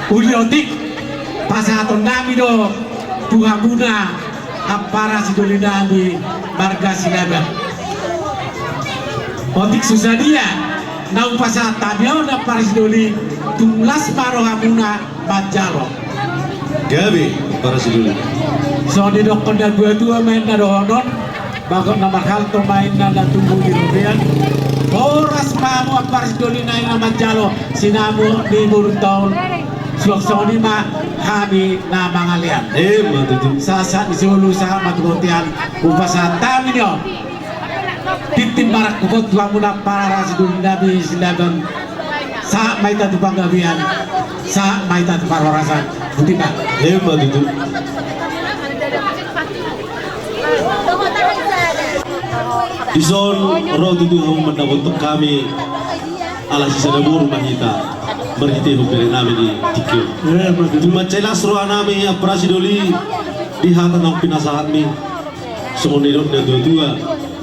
Uli otik pasahaton nami do tu hamuna ampara Sidoli nami marga Silaban. Otik so sadia na hupasahat hami on ampara Sidoli, tung las ma rohamuna manjalo. Gabe, ampara Sidoli. Songon didokkon natuatua ma inna dohonon, bagot na marhalto ma inna na tumbu di robean. Horas ma hamu ampara Sidoli nai na manjalo sinamot ni borunta on. Suang songon i ma hami na mangalean. Emma tutu. Sahat-sahat ni solu, sahat ma tu bontean. Hupasahat hami ni on. Tintin marangkup on tu hamuna ampara Sidoli nami Silaban. Sahat ma hita tu panggabean, sahat ma hita tu parhorasan. Boti ma. Emma tutu. Dison ro tutu hamu mandapothon hami, ala sisada boru ma hita marhitehon bere nami di tingki on. Emma tutu. Tung mansai las roha nami ampara Sidoli di hata naung pinasahatmi. Songon nidok ni natuatua,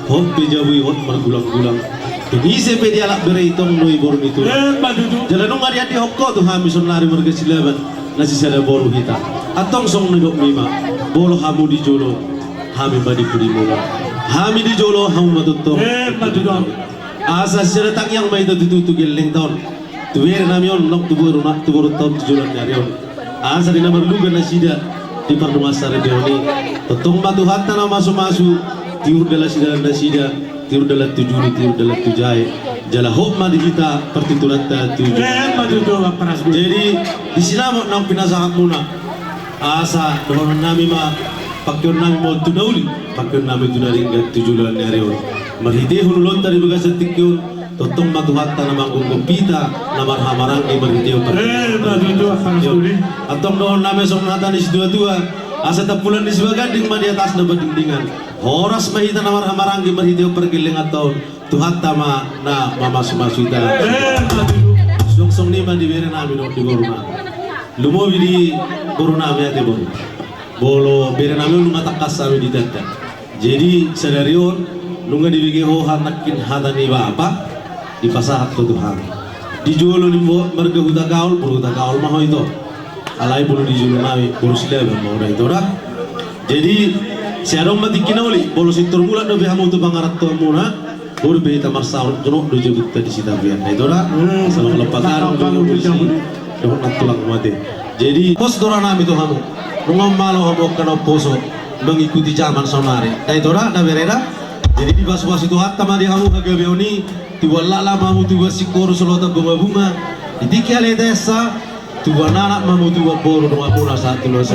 hot pe jabu i hot margulanggulang. Dung ise pe dialap bere i tong do i boru ni tulang. Emma tutu. Jala nunga diandihon ho tu hami saonari marga Silaban na sisada boru hita. Antong songon nidokmi ma, molo hamu di jolo, hami ma di pudimuna. Hami di jolo, hamu ma tongtong. Emma tutu. Asa sisada tangiang ma hita tutu tu gellengta on. Tu bere nami on, nang tu boru na, tu borunta on tu joloan ni ari on. Asa di na marluga nasida di pardongansaripeon i, tongtong ma Tuhanta na masumasu, tiur dalan sidalan nasida, tiur dalan tu julu, tiur dalan tu jae. Jala hot ma di hita partuturanta tu joloan. Jadi di sinamot naung pinasahatmuna, asa dohononnami ma, pangkeonnami ma on tu na uli, pangkeonnami tu na denggan tu joloan ni ari on. Marhitehon ulaonta di bagasan tingki on, tongtong ma Tuhanta na manggophop hita na marhahamaranggi marhitehon pargellengan. Antong dohononnami songon hata ni situatua: Asa tampulan ni sibaganding ma di atasna pandingdingan. Horas ma hita na marhahamaranggi marhitehon pargellenganta on. Tuhanta ma na mamasumasu hita. Songon i ma di berenami dohot di borunami. Lumobi di borunami, ate boru. Molo berenami on nunga tangkas hami ditanda. Jadi sadari on nunga dibege ho nangkin hata ni bapa, dipasahat ho tu hami. Di jolo ni marga Hutagaol, boru Hutagaol ma ho ito. Alai molo di jolonami boru Silaban ma ho da ito da. Jadi sai adong ma tingki na uli, molo sintor mulak dope hamu tu pangarantoanmuna, boi dope hita marsaor, jonok do jabunta di Sitapian, da ito da. Salam lepat arang do jabunta dohot nantulang mate. Jadi pos do ranami tu hamu. Nunga malo hamu angka na umposo mengikuti zaman saonari, da ito da, da bere da. Jadi dipasupasu Tuhanta ma di hamu hagabeon i. Tubuan laklak ma hamu, tubuan singkoru solotan bungabunga, di tingki ale tesa. Tubuan anak ma hamu, tubuan boru, donganmuna sahat tu luas.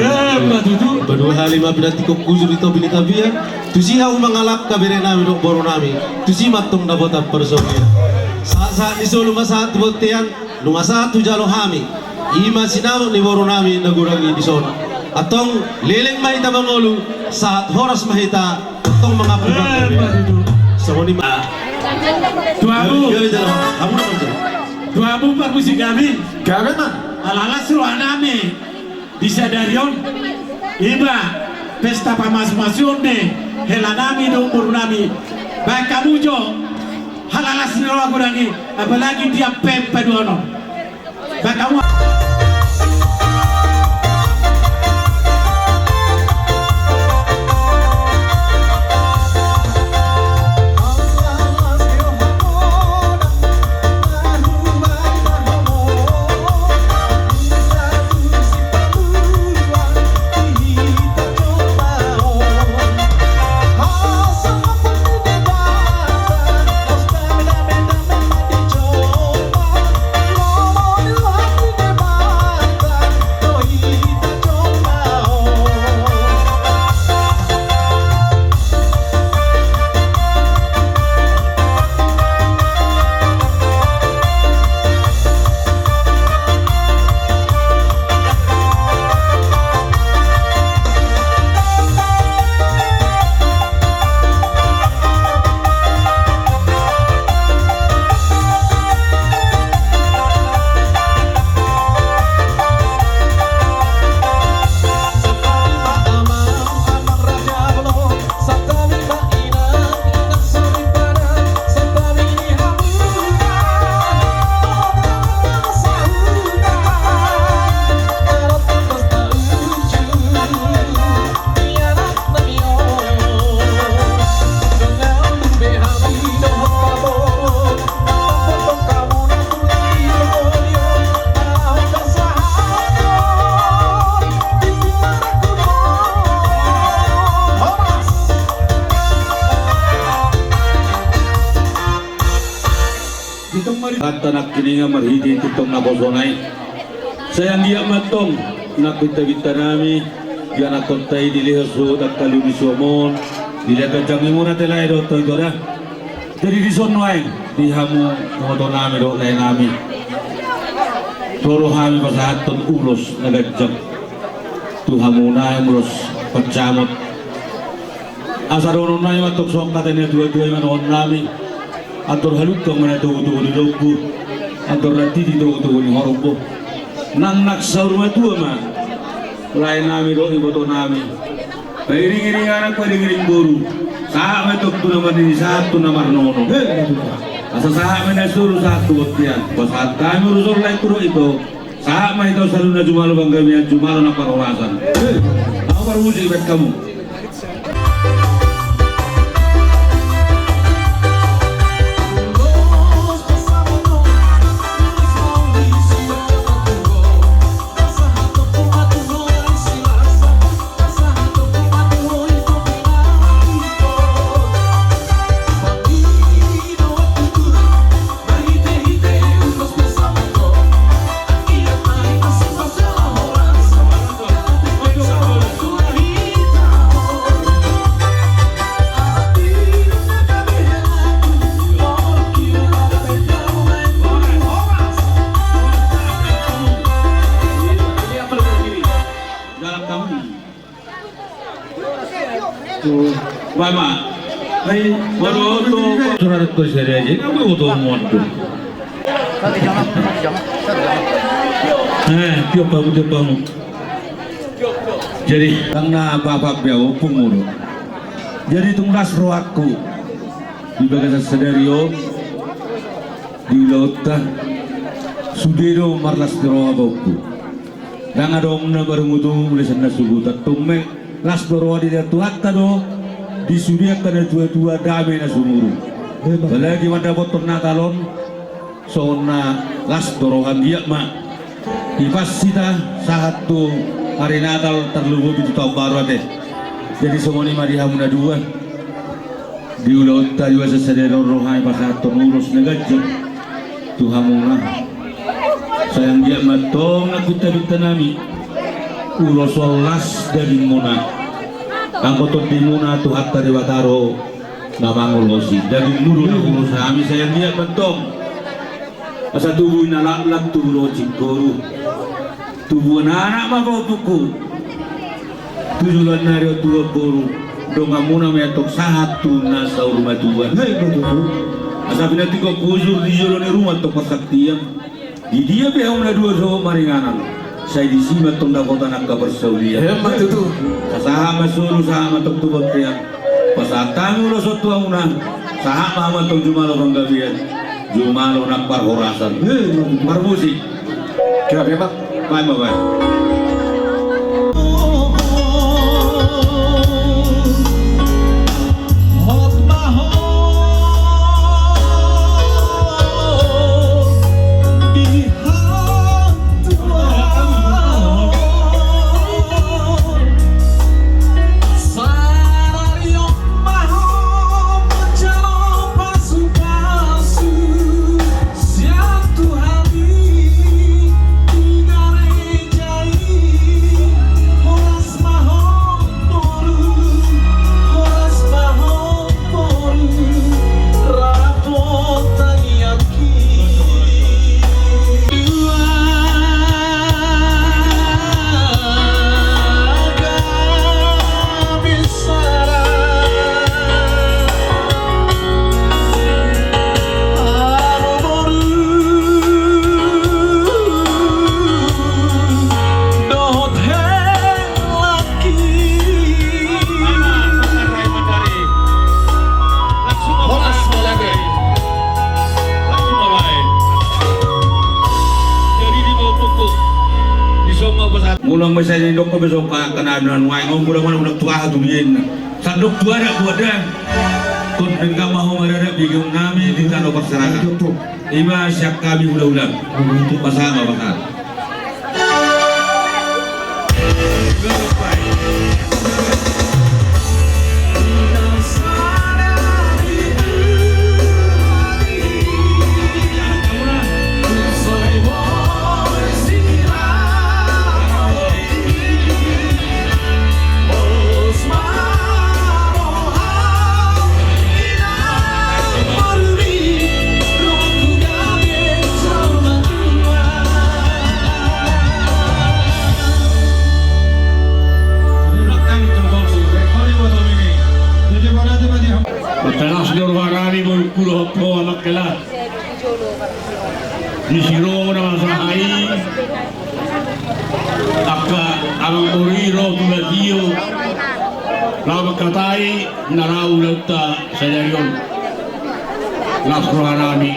Padua hali ma pinantikhon hujur di topi ni tapian. Tusi hamu mangalangka berenami dohot borunami, tusi ma antong dapotan parsaulian. Sahat-sahat ni solu ma sahat tu bontean. Nunga sahat hujalo hami, i ma sinamot ni borunami na godang i dison. Antong leleng ma hita mangolu, sahat horas ma hita. Antong mangampung. Songon i ma. Tu hamu. Gabe jalo. Hamu na manjalo. Tu hamu parmusik nami. Gabe ma. Ala las rohanami di sadari on, i ma pesta pamasumasuon ni helanami dohot borunami. Bahen hamu jo ala las ni roha godang i, apalagi di ampe paduahon on. Bahen hamu. Hata nangkiningan marhite tongtong naposona i. Sai anggiat ma antong nang pinta-pinta nami, di anakkonta i dilehon suhut angka liu ni suamon, dilehon ganjang ni muna te lae dohot ito da. Jadi dison nuaeng di hamu ibotonami dohot laenami, ro do hami pasahathon ulos na ganjang tu hamu nuaeng, ulos pansamot. Asa dohononnami ma antong songon hata ni natuatua i ma dohononnami: Andor halungkang ma na togutogu ni lombu, andor rantiti togutogu ni horbo. Nang na saur matua ma laenami dohot ibotonami, pairingiring anak, pairingiring boru, sahat ma antong tu na marnini, sahat tu na marnono. Asa sahat ma na solu, sahat tu bontean. Pasahat hami ulos on laengku dohot ito. Sahat ma hita saluhutna jumalo panggabean, jumalo nang parhorasan. Laho parmusik bahen hamu. Ama. Hai, waduh, tuh. Surat tuh saya aja. Apa foto mau tuh? Eh, tiap tahun, tiap tahun. Jadi, karena bapak beliau pun mulu. Jadi, tung las rohangku di bagasan sadari on, di ulaonta, sude do marlas ni roha baoku. Ndang adong na marungutungutu mule sian na suhut, antong me las do roha di Tuhanta do, di sude angka na tuatua dame na sumurung. Apalagi mandapothon Natal on, songon na las do roha, anggiat ma hipas hita sahat tu ari Natal, tarlumobi tu taon baru ate. Jadi songon i ma di hamu na dua. Di ulaonta di bagasan sadari on rohami pasahathon ulos na ganjang tu hamuna. Sai anggiat ma antong nang pinta-pinta nami, ulos on las dagingmuna. Anggo tondimuna Tuhanta Debata do na mangolosi. Dagingmu do na huulos hami, sai anggiat ma antong. Asa tubu na laklak, tubu na singkoru, tubuan anak ma baoku. Tu joloan ni ari on tubuan boru, donganmuna ma i antong sahat tu na saur matua. Asa pinantikhon hujur di jolo ni ruma antong parsaktian. Di dia pe hamu na dua sogot maringanan, sai disi ma antong dapotan angka parsaulian. Emma tutu. Sahat ma solu, sahat ma antong tu bontean. Pasahat hami ulos on tu hamuna, sahat ma hamu antong jumalo panggabean, jumalo nang parhorasan. Emma tutu. Marmusik. Kira bebas. Baen ma, baen. Mulak ma i, sai nidok pe songon angka na nuaeng on, mulak ma, mulak tu aha tu dia inna. Sandok tu adat, tu adat. Tondingan ma ho maradat di gabe nami di tano parserahan. Ima sian hami hulahula. Pasahat ma, pasahat. Las do roha nami, boru, tu ho amang hela. Disi ro na masa i angka amangboru i ro tu latio, laho mangkatai na laho ulaonta sadari on. Las roha nami.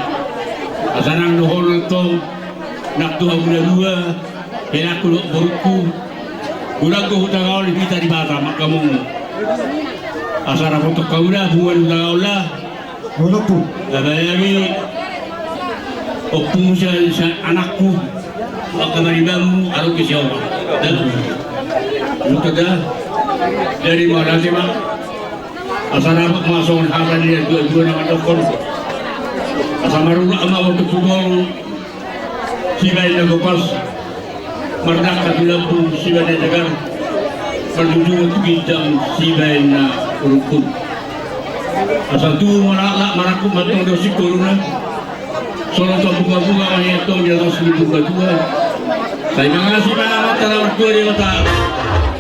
Asa nang dohonon antong nang tu hamu na dua, helangku dohot borungku. Godang do hutagaon di hita Debata mangkamongo. Asa dapothon hamuna punguan hutagaon lah. Apalagi ompungmu, sian anakku, angka maribanmu, adong pe sian ho. Jadi mauliate ma. Asa dapot ma songon hata ni natuatua na mandokkon: Asa marurat ma boto tu toru, sibahen na gopas, mardangka tu lambung, sibahen na jagar, marjujungan tu ginjang, sibahen na rungkun. Asa tubu ma laklak, marangkup ma antong di singkoruna. Songon tonga bungabunga ma i antong di atas ni purbatua. Sai mangasi ma Amanta na martua Debata.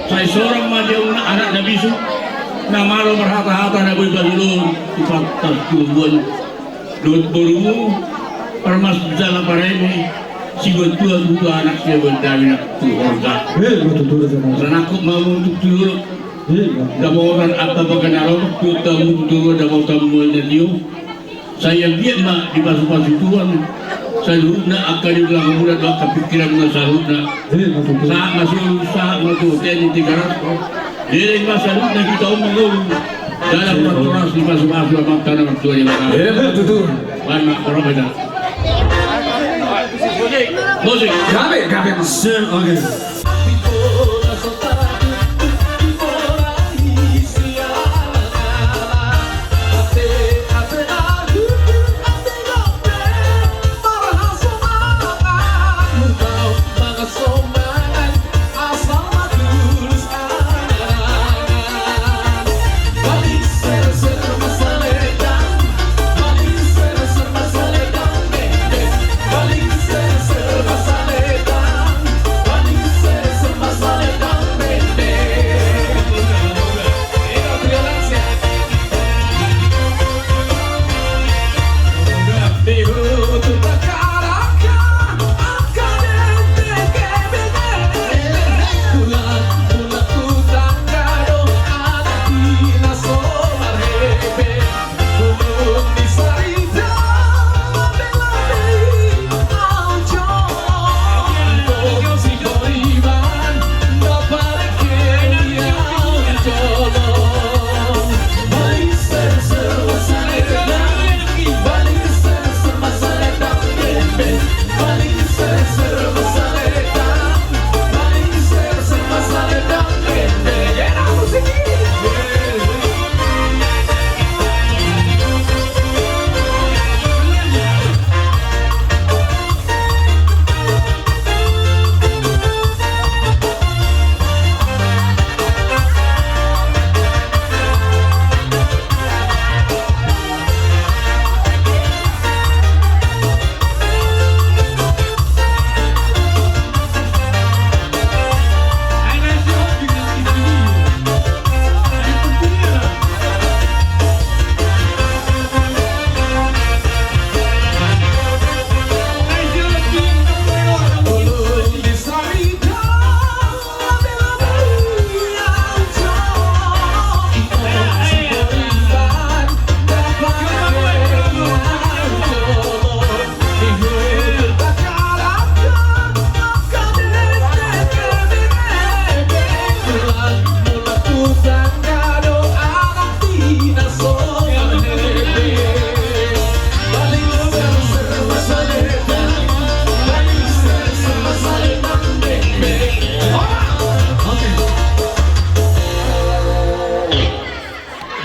Sai sorang ma di anak na bisuk. Na malo marhata-hata na boi paduahon tu pantas tu buan dohot borumu, parmas jala pareme, sibuat tua tu anak sibuat dami na tu horja. Sanangkop ma hamu tu dolok. Dapotan angka bagas na ro tu tamu tu dapotan mual na tio. Sai anggiat ma dipasu-pasu Tuhan saluhutna angka di ulaon muna dohot angka pingkiranmuna saluhutna. Sahat ma solu, sahat ma tu hoteng di Tigaras. Leleng ma saluhutna hita on mangolu dalam horas-horas, dipasu-pasu Amanta na martua Debata. Emma tutu. Baen ma, olo ma hita. Musik. Gabe, gabe ma. Oke. Oke.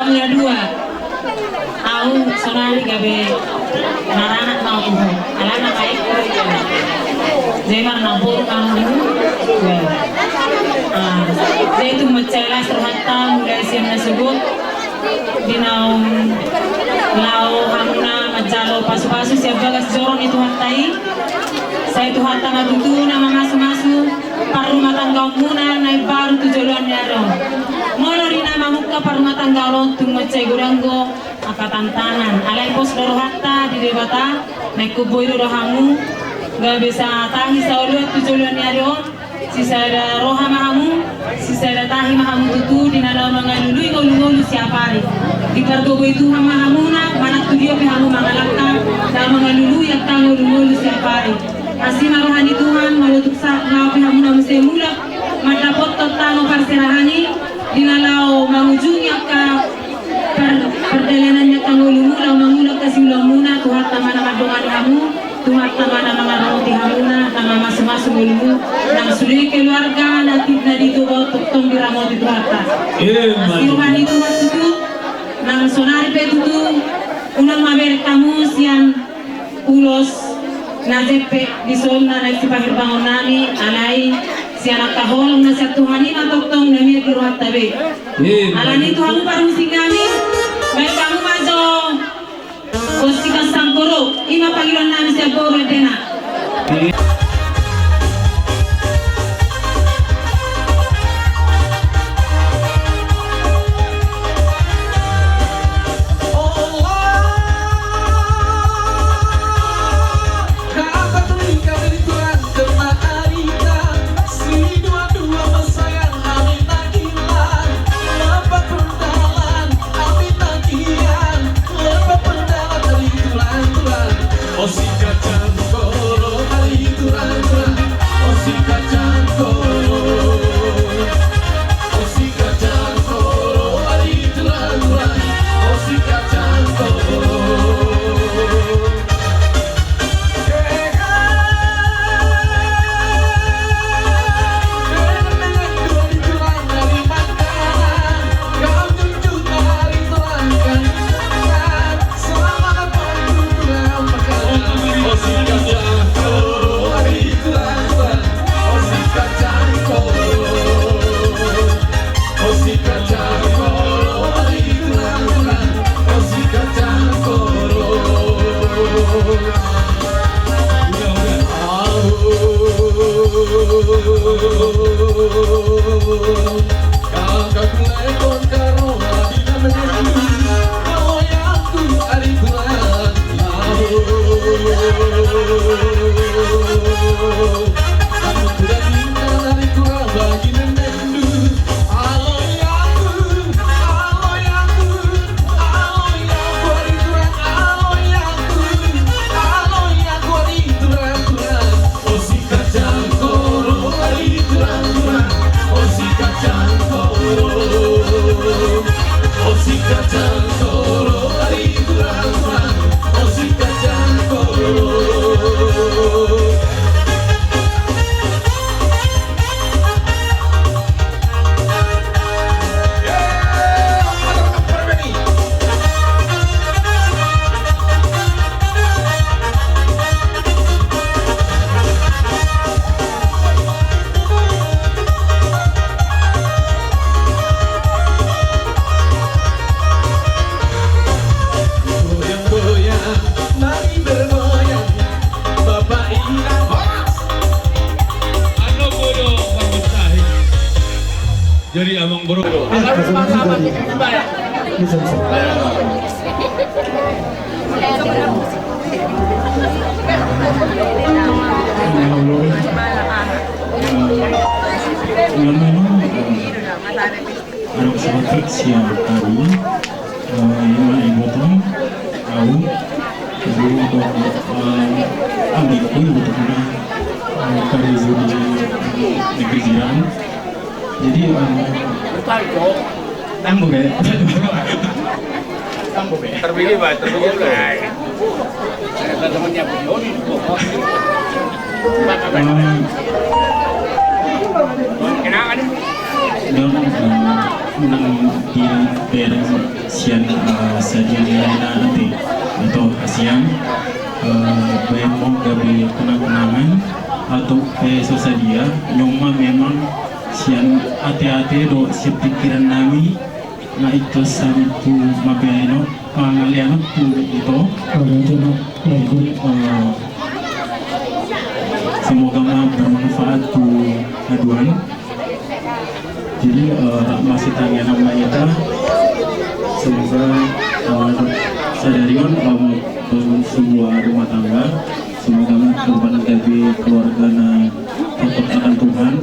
Yang kedua, au saonari gabe maranak ma au tu ho. Alana baik. Jadi marnabor kamu. Ah, jadi tu mencela serhata mulai sian na sogot. Di naung laho hamuna manjalo pasu-pasu sian bagas joro ni Tuhanta i. Sai Tuhanta ma tutu na mamasu-masu parrumatanggaonmuna na imbaru tu joloan ni ari on. Molo di na mamungka parrumatanggaon on tung mansai godang do angka tantangan, alai pos do rohanta di Debata na ingkon boi do hamu gabe satahi saoloan tu joloan ni ari on. Sisada roha ma hamu, sisada tahi ma hamu tutu di na laho mangalului ngolu-ngolu siapari. Dipargogoi Tuhan ma hamuna manang tu dia pe hamu mangalangka laho mangalului angka ngolu-ngolu siapari. Asi ma roha ni Tuhan molo tung sahat laho pe hamuna muse mulak mandapothon tano parserahan i di na laho mangujungi angka par-, pardalanan ni angka ngolumuna laho mangula angka siulaonmuna. Tuhanta ma na mandongani hamu, Tuhanta ma na mangaramoti hamuna, na mamasu-masu ngolumu nang sude keluarga na di Toba on tongtong diramoti Tuhanta. Asi roha ni Tuhan tutu. Nang sonari pe tutu unang mamereng hamu sian ulos na jempek dison na naeng sipaherbangonnami, alai sian angka holong na sian Tuhan i ma tongtong na mian di rohanta be. Alani tu hamu parmusik nami, baen hamu ma jo. Kos ikan sangkoro, ima pangidoan nami sian boru endena. Memang, eh, adong saotik sian hami, eh, ima ibotong, au, au, eh, ambiku, ibotongna, eh, karejo di, di negeri jiran. Jadi, eh, tangguh ya. Tangguh ya. Terpilih, Pak, terpilih, Pak. Dang, eh, nang di daerah sian, eh, sadia ni laina ate atau hasian, eh, baen ma gabe kenang-kenangan atau pe so sadia, nyoma memang sian ate-ate do sian pikiran nami, na ikhlas hami tu mambaen on. Pangalean on tu ito. Pangalean on tu ito. Eh, semoga ma bermanfaat tu haduan. Jadi, eh, rap masitangiangan ma hita. Semoga, eh, sadari on, eh, membangun sebuah rumah tangga. Semoga ma gabe keluarga na takut akan Tuhan.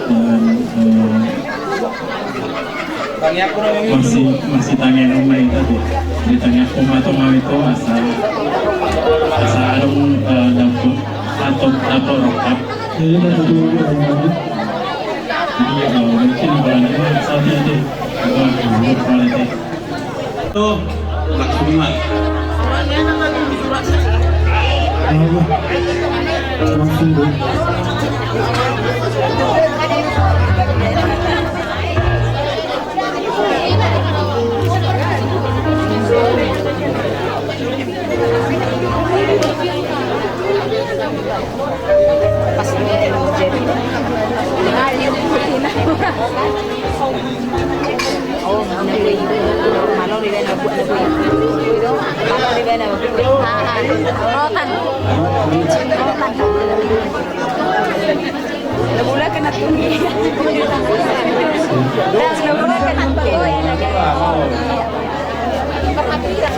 Dan, eh, masi, masitangiangan ma hita, di tangiangku ma tong hami tu asa, asa adong, eh, dapot, atau dapot rongkap. Iya, betul. Jadi, eh, mungkin bulan ini saja deh. Bulan ini. Tuh, langsung, Mas. Langsung, Bos.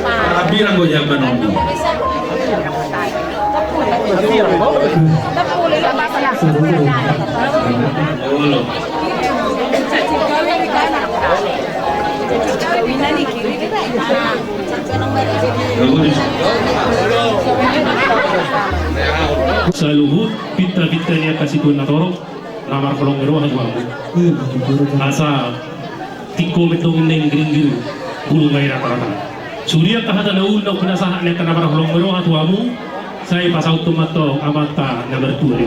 Parhapirang do jamban on. Saluhut pinta-pinta ni angka situan na torop na marholong ni roha tu hamu. Asa tingko mendong neng gringgir bulu ngai rata-rata. Sude angka hata na uli na pinasahat ni angka na marholong ni roha tu hamu, sai pasahathon ma antong amanta na martua i.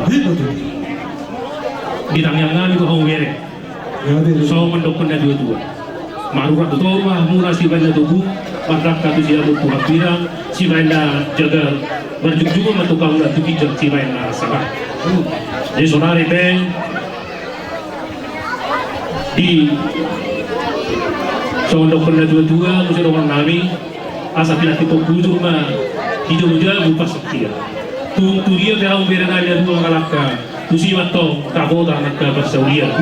Di tangiang nami tu hamu bere. Songon dokkon na tua-tua. Marurat do toru ma hamuna sibaen na togu, mandangka tu siamun tu hambirang, sibaen na jagar, marjungjungan ma tu hamuna tu ginjang sibaen na sangap. Jadi sonari pe, di songon dokkon na tua-tua, muse dohonon nami, asa pinantikhon bujur ma di jabu-jabu parsatria. Tung tu dia pe hamu bere nami na dua mangalangka, tusi ma antong dapotan angka parsaulian.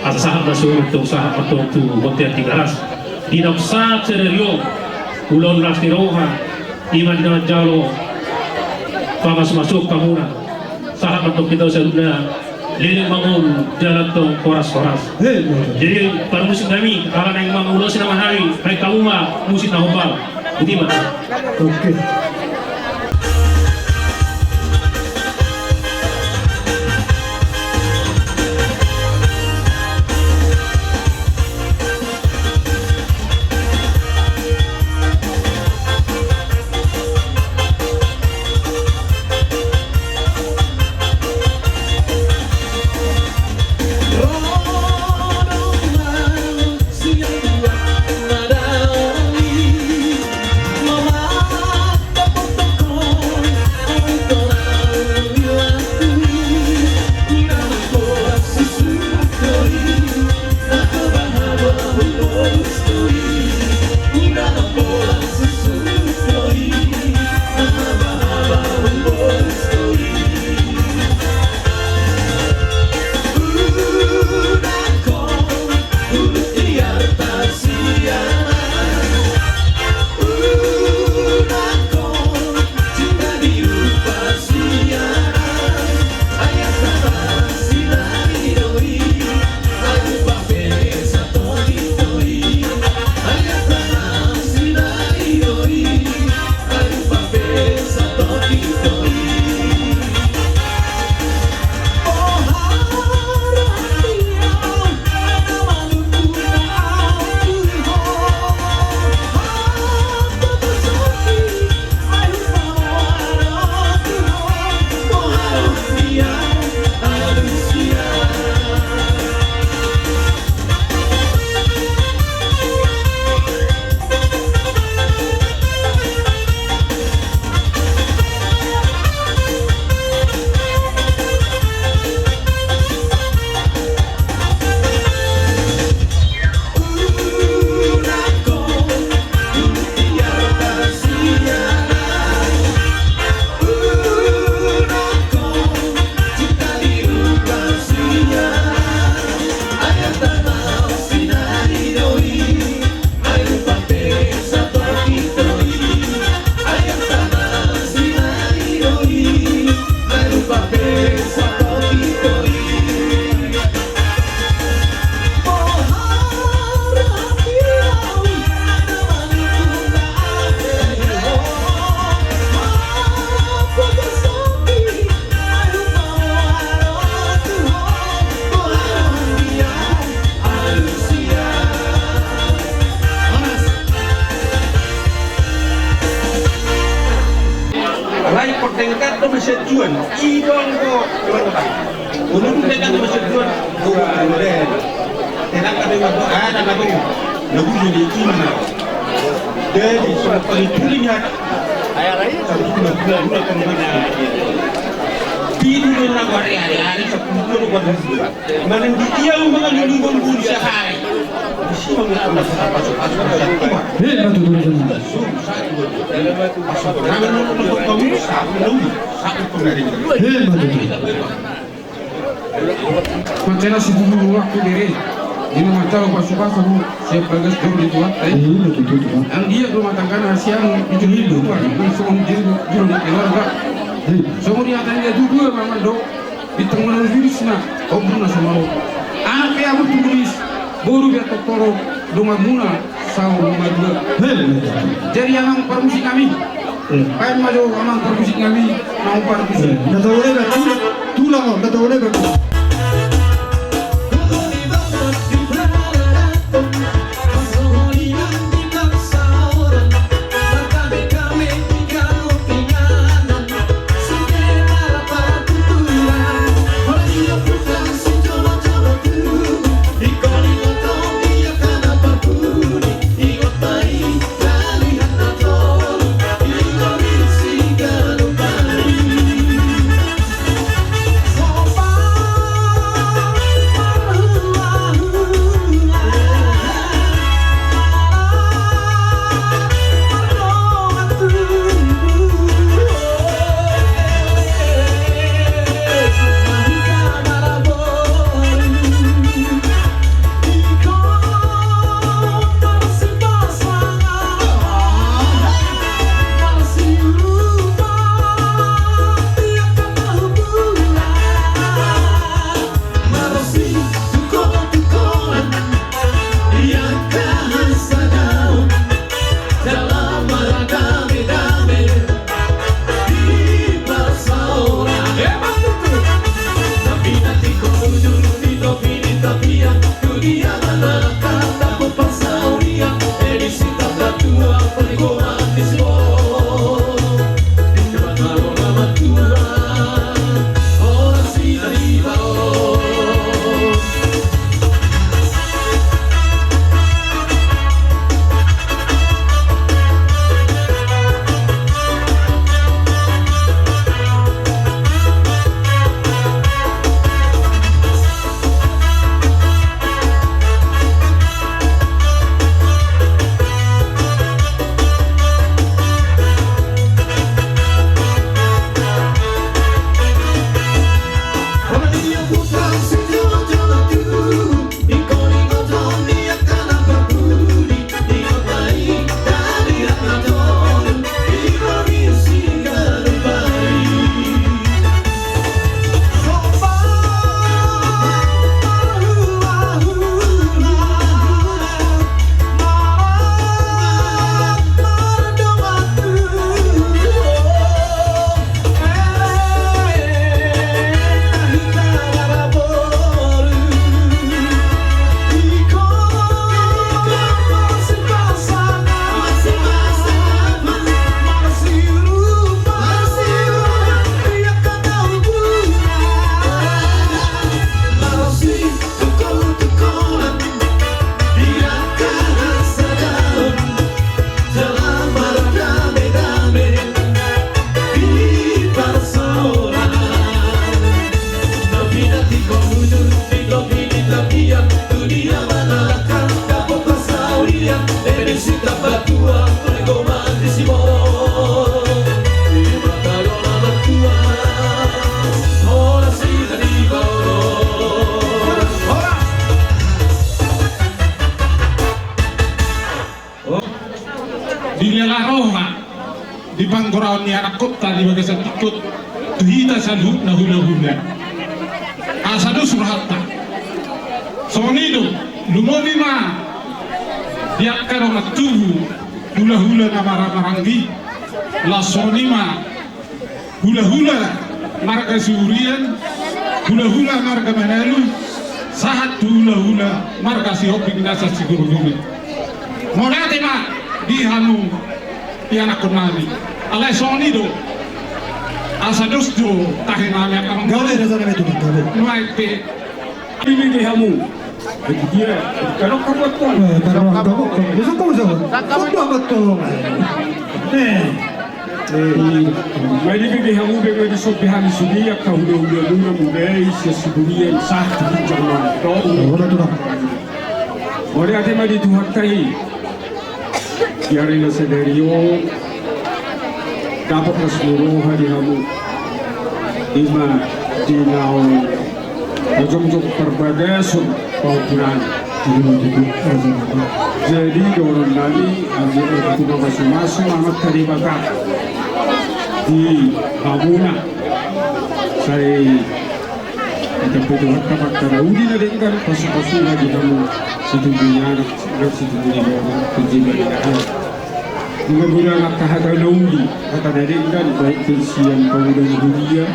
Asa sahat ma solu antong, sahat ma antong tu bontean Tigaras. Di na sahat sadari on, ulaon las ni roha, ima di na manjalo pamasumasuon hamuna. Sahat ma antong hita saluhutna, leleng mangolu jala antong horas-horas. Jadi parmusik nami, ala naeng mangulosi nama hami, baen hamu ma musik na hombar. Botima. Oke. Masa tuan, i dong ko, orang apa? Ulun dekat masa tuan, oh, orang lain. Tidak ada yang ada, ada apa? Lagu jadi gimana? Jadi, semua paling tulinya. Ayah lain? Satu bulan, bulan, bulan, bulan. Di dunia lagu hari-hari, hari, sepuluh bulan, bulan. Manang di dia mangalului bulu sehari. Di sini mangalului pasu-pasu. Hei, batu dulu, batu. Hei, batu dulu. Mancena si dulu waktu bere. Ini mancaro pasu-pasu. Siap bagas dulu di tuan. Hei, batu dulu, tuan. Yang dia rumah tangga nasian itu hidup. Langsung diri dulu di keluarga. Hei. Semua dia tanya dulu, Mama Dok. Bintang manang virus na, ombun na so maro. Anak pe abu tubulis, boru pe totoro, dongan muna, saur madua. Hei. Jadi amang parmusik nami. Hei. Baen ma jo amang parmusik nami, amang parmusik. Hei. Nda tau leba, tulang, tulang, nda tau leba. Dilala roha di panggoraon ni anakkonta di bagasan tingkot tu hita saluhutna hulahula. Asa dos rohanta. Songon i do, lumobi ma di angka dongan tubu hulahula na maramaranggi. Laos songon i ma hulahula marga Sihurian, hulahula marga Manalu, sahat tu hulahula marga Sihombing nasa Sigorogoro. Mauliate ma di hamu ianakkon nami. Alai songon i do, Asa dos do tahe nami angka. Gabe, raja nami tu, gabe. Nuaeng pe. Ini di hamu. Jadi dia, kalau kamu tuh. Eh, kalau kamu, besok kamu jawab. Kau tuh apa tolong? Eh. Eh, ma di bege hamu be, ma di sope hami sude angka hulahula muna, muna i sian Siburian sahat tu ginjang na tolu. Mauliate ma di Tuhanta i. Di ari na sadari on dapot las ni roha di hamu. Ima di naung jongjong parbagason pahompunami. Jadi dohonon nami, asa tung mamasu-masu ma Amanta Debata di hamuna. Sai ditambai Tuhanta ma angka na uli na denggan, pasu-pasuna di hamu, situtu ni anak, situtu ni boru, situtu ni anak. Nunga godang angka hata na uli, hata na denggan, baik pe sian pamuda ni huria,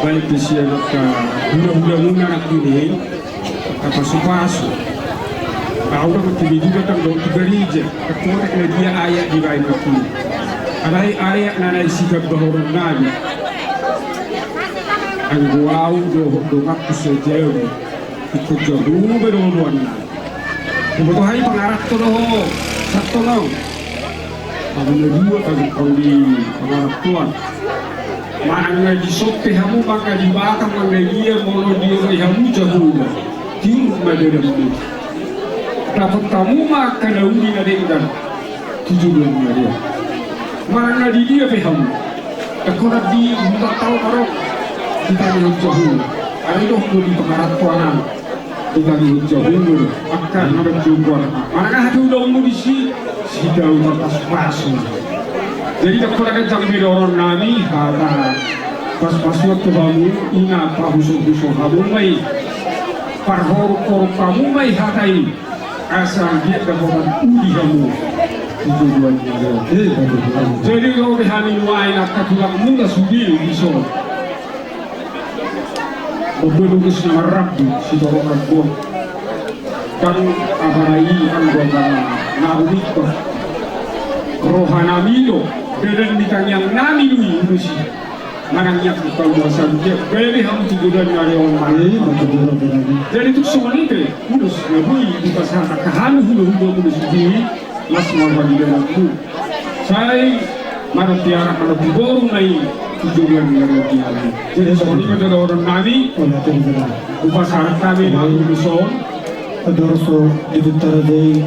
baik pe sian angka hulahula muna nangkin i, angka pasu-pasu. Au na mantong i juga tanggo tu gareja, angka kotek na dia ayak dibaen nangkin i. Alai ayak na naeng sitambahonon nami. Anggo au dohot donganku sajabu, ingkon jabu be do oloan nami. Diboto hami pangaranto do ho, santo nau. Hamu na dua, hamu di pangarantoan. Manang na dison pe hamu, manang di batang, manang di dia, molo dioloi hamu jabu, tiur ma dalanmu. Dapot hamu ma angka na uli na denggan. Tujuan na dia. Manang na di dia pe hamu. Tangkonan di huta tau aro. Ditangihon jabu. Ari dohot do di pangarantoan. Ditangihon jabu. Angka na marjual. Manang aha tu ulaonmu disi. Sida utar pasu-pasu. Jadi tangkonan ganjang be dohonon nami hata pasu-pasuan tu hamu. Ina pahuso-huso hamu ma i. Parhoruk-horuk hamu ma i hata i. Asa anggiat dapotan uli hamu. Di tujuan ni ari on. Jadi ro be hami nuaeng angka tulangmuna sude dison. Mambahen ulos na marrambu sitorop rambu on. Kan apala i anggo apala na rumingkot. Roha nami do, dalan ni tangiang nami do i ulos i. Manang ia tu paluasan dia, bere hamu tu godang ni ari on. Jadi tung songon i pe ulos na boi dipasahat angka hami hulahula muna sude, las ma roha ni dalanmu. Sai manopot anak manopot boru ma i tu godang ni ari on. Jadi songon i ma dohonon nami. Hupasahat hami ma ulos on. Andor so di bintara jai.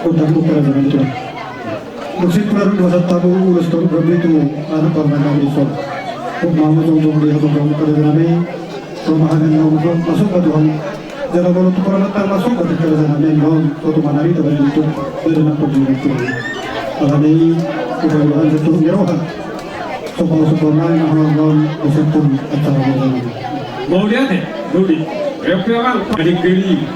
Kota buka raja nanti. Maksud kurang dua satu tamu ulos tolu berapa itu anak paman nami so. Kok mau jongjong di hadapan kamu kada rame. Rumah hanya mau masuk ke Tuhan. Jala bolo tu paramatan masuk ke kerja nami mau. Kau tu mana itu bagi itu. Beda nak pergi nanti. Alani kita Tuhan satu nyawa. Sopo-sopo nai na halaman beserpun acara berjalan. Mauliate, Dodi. Reok reok ang paling geli.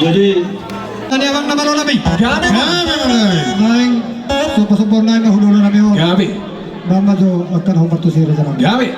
Jadi, tadi abang nama lo nabi? Gabe, Bang. Gabe, Bang, gabe. Naeng, sopo-sopo naeng na hudolo nabi on. Gabe. Bang ma jo akan hombar tu sira jaman. Gabe.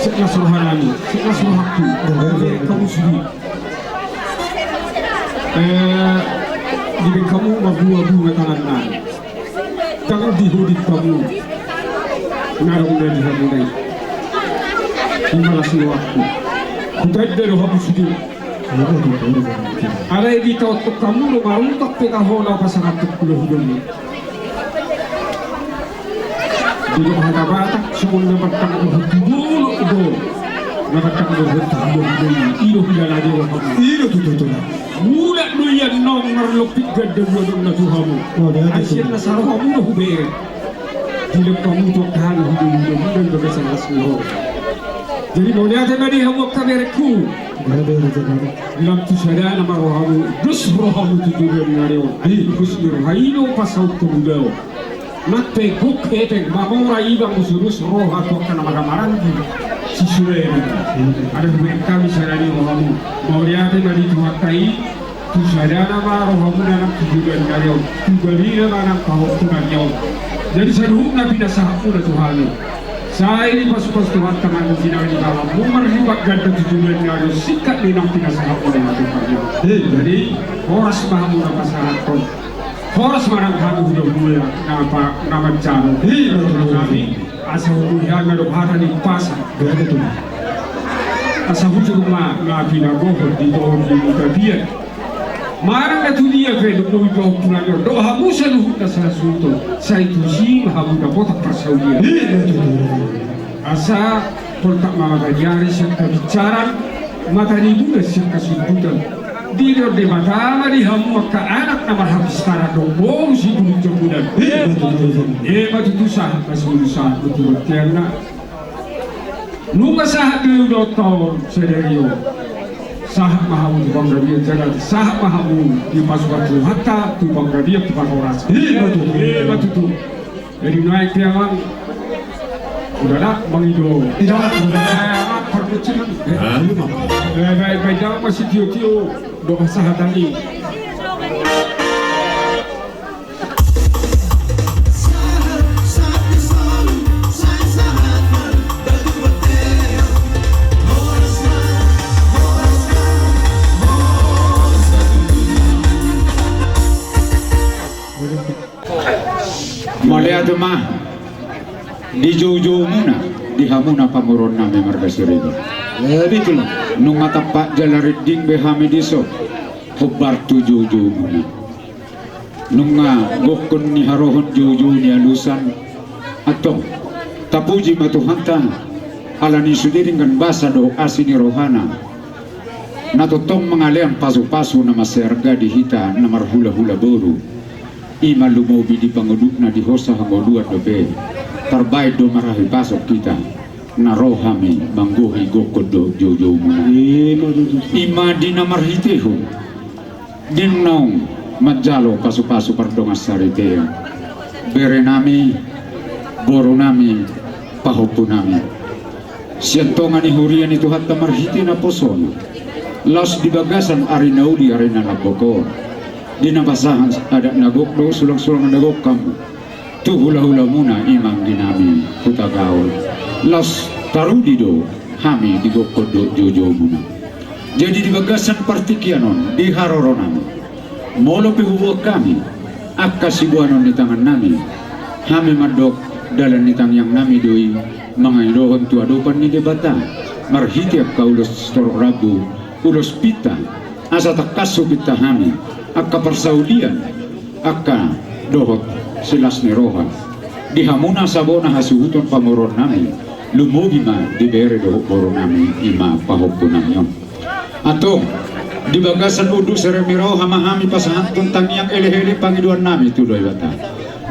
Sek las rohanami, sek las rohangku, dibahen hamu sude. Eh, dibahen hamu ma buabunga tangan nami. Ndang dihudik hamu. Ngarung dari hamu nai. Ima las ni rohangku. Hutanda do hamu sude. Alai ditaonhon hamu do maruntak pe taho na pasahathon hulahulamu. Didok hata Batak, songon na mantang dohot tu dolok do na mantang dohot tu hulahula. I do hulalade rohamu. I do tutu. Mulak do i annon marlompit ganda dua do na tu hamu. Ai sian na sarohamu do hubege. Dilehon hamu tu angka hami hulahulamu di bagasan las ni roha. Jadi mauliate ma di hamu angka berengku. Lam tu sadana ma rohamu, dos rohamu tu joloan ni ari on. Ai dos ni roha i do pasaut hamu dao. Nang pe gok hepeng mamora i, bang muse dos roha tu angka na marhahamaranggi. Sisuai. Ada bereng hami sadari rohamu. Mauliate ma di Tuhanta i. Tu sadana ma rohamuna nang tu joloan ni ari on, tu barina ma nang pahompunami on. Jadi saluhutna pinasahatmuna tu hami. Sai dipasupasu Tuhanta ma nang jinalahan ni baomu marlipat ganda tu joloan ni ari on singkat ni naung pinasahatmuna i tu hami. Jadi horas ma hamu na pasahathon. Horas ma nang hami hulahula na pa-, na manjalo. Hami asa hubuhi hami adong hata ni pasa. Asa hujur ma na pinagohon di tohon ni tapian. Manang na tu dia pe dohot pahompunami on dohot hamu saluhutna sahasuhuton, sai tusi ma hamu dapotan parsaulian. Asa poltak ma mata ni ari sian habinsaran, mata ni bulan sian hasundutan. Didok Debata ma di hamu angka anak na marhapistaran dohot boru sibulan jambulan. Ima tutu sahat ma sibulu sahat tu bonteanna. Nunga sahat do ulaonta on sadari on. Sahat ma hamu tu panggabean jala sahat ma hamu dipasupasu Tuhanta tu panggabean tu parhorasan. Ima tutu. Ima tutu. Jadi naik dia, Bang. Udah dah, Bang Ido. Tidak. Eh, Bang, perbucinan. Eh, baik, baik, jangan masih tio-tio. Doa sahat tadi. Mauliate ma di joujoumuna, di hamuna pamoruonnami marga Siregar. Nunga tampak jala rinding be hami dison, hombar tu joujoumuna. Nunga gokkon ni harohon joujou ni alusan. Antong, tapuji ma Tuhanta, ala ni sude denggan basa dohot asi ni rohana, na tongtong mangalean pasupasu na mansai arga di hita na marhulahula boru. Ima lumobi di pangudutna di hosa hangoluan dope. Tarbaen do marhahipason hita, na ro hami manggohi gokkon dohot joujoumuna. Ima di na marhitehon di naung manjalo pasupasu pardongansaritean, berenami, borunami, pahompunami. Sian tonga ni huria ni Tuhanta marhite naposona, laos di bagasan ari na uli ari na lambok on, di na pasahat adat na gok dohot sulangsulang na gok hamu tu hulahulamuna, ima angginami Hutagaol, laos taruli do hami di gokkon dohot joujoumuna. Jadi di bagasan partingkian on di haroronami, molo pe huboan hami angka siboanon ni tangannami, hami mandok dalan ni tangiangnami do i mangidohon tu adopan ni Debata marhite angka ulos torop rambu, ulos pinta, asa tangkas hupinta hami angka parsaulian, angka dohot silas ni roha di hamuna sabotna hasuhuton pamoruonnami, lumobi ma di bere dohot borunami, ima pahompunami on. Antong, di bagasan unduk serep ni roha ma hami pasahathon tangiang elekelek pangidoannami tu Debata.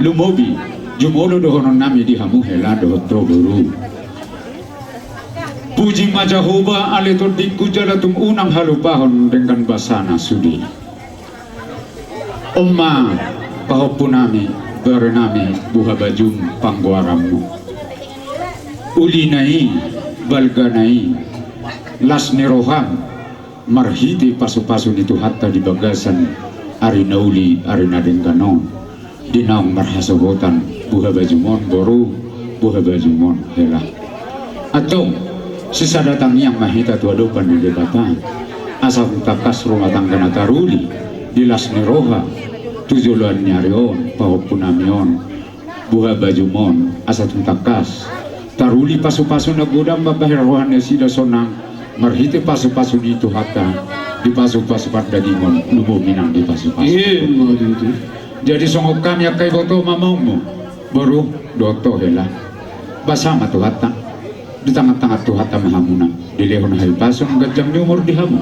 Lumobi jumolo dohononnami di hamu hela dohot ho boru. Puji ma Jahowa ale tondingku, jala tung unang halupahon denggan basana sude. On ma pahompunami, berenami, buhabajum panggoaranmu. Ulina i, balgana i, las ni roham marhite pasupasu ni Tuhanta di bagasan ari na uli ari na denggan on, di naung marhasohotan buhabajum on boru, buhabajum on hela. Antong, sisada tangiang ma hita tu adopan ni Debata, asa tung tangkas rumah tangga na taruli di las ni roha tu joloan ni ari on, pahompunami on, buhabajum on, asa tung tangkas Taruli pasupasu na godang mambahen roha nasida sonang marhite pasupasu ni Tuhanta, dipasupasu pardagingon, lumobi nang dipasupasu. Ima tutu. Jadi songon hami angka ibotom, amongmu, boru dohot ho hela, basa ma Tuhanta, di tangan-tangan Tuhanta ma hamuna dilehon hahipason, ganjang ni umur di hamu,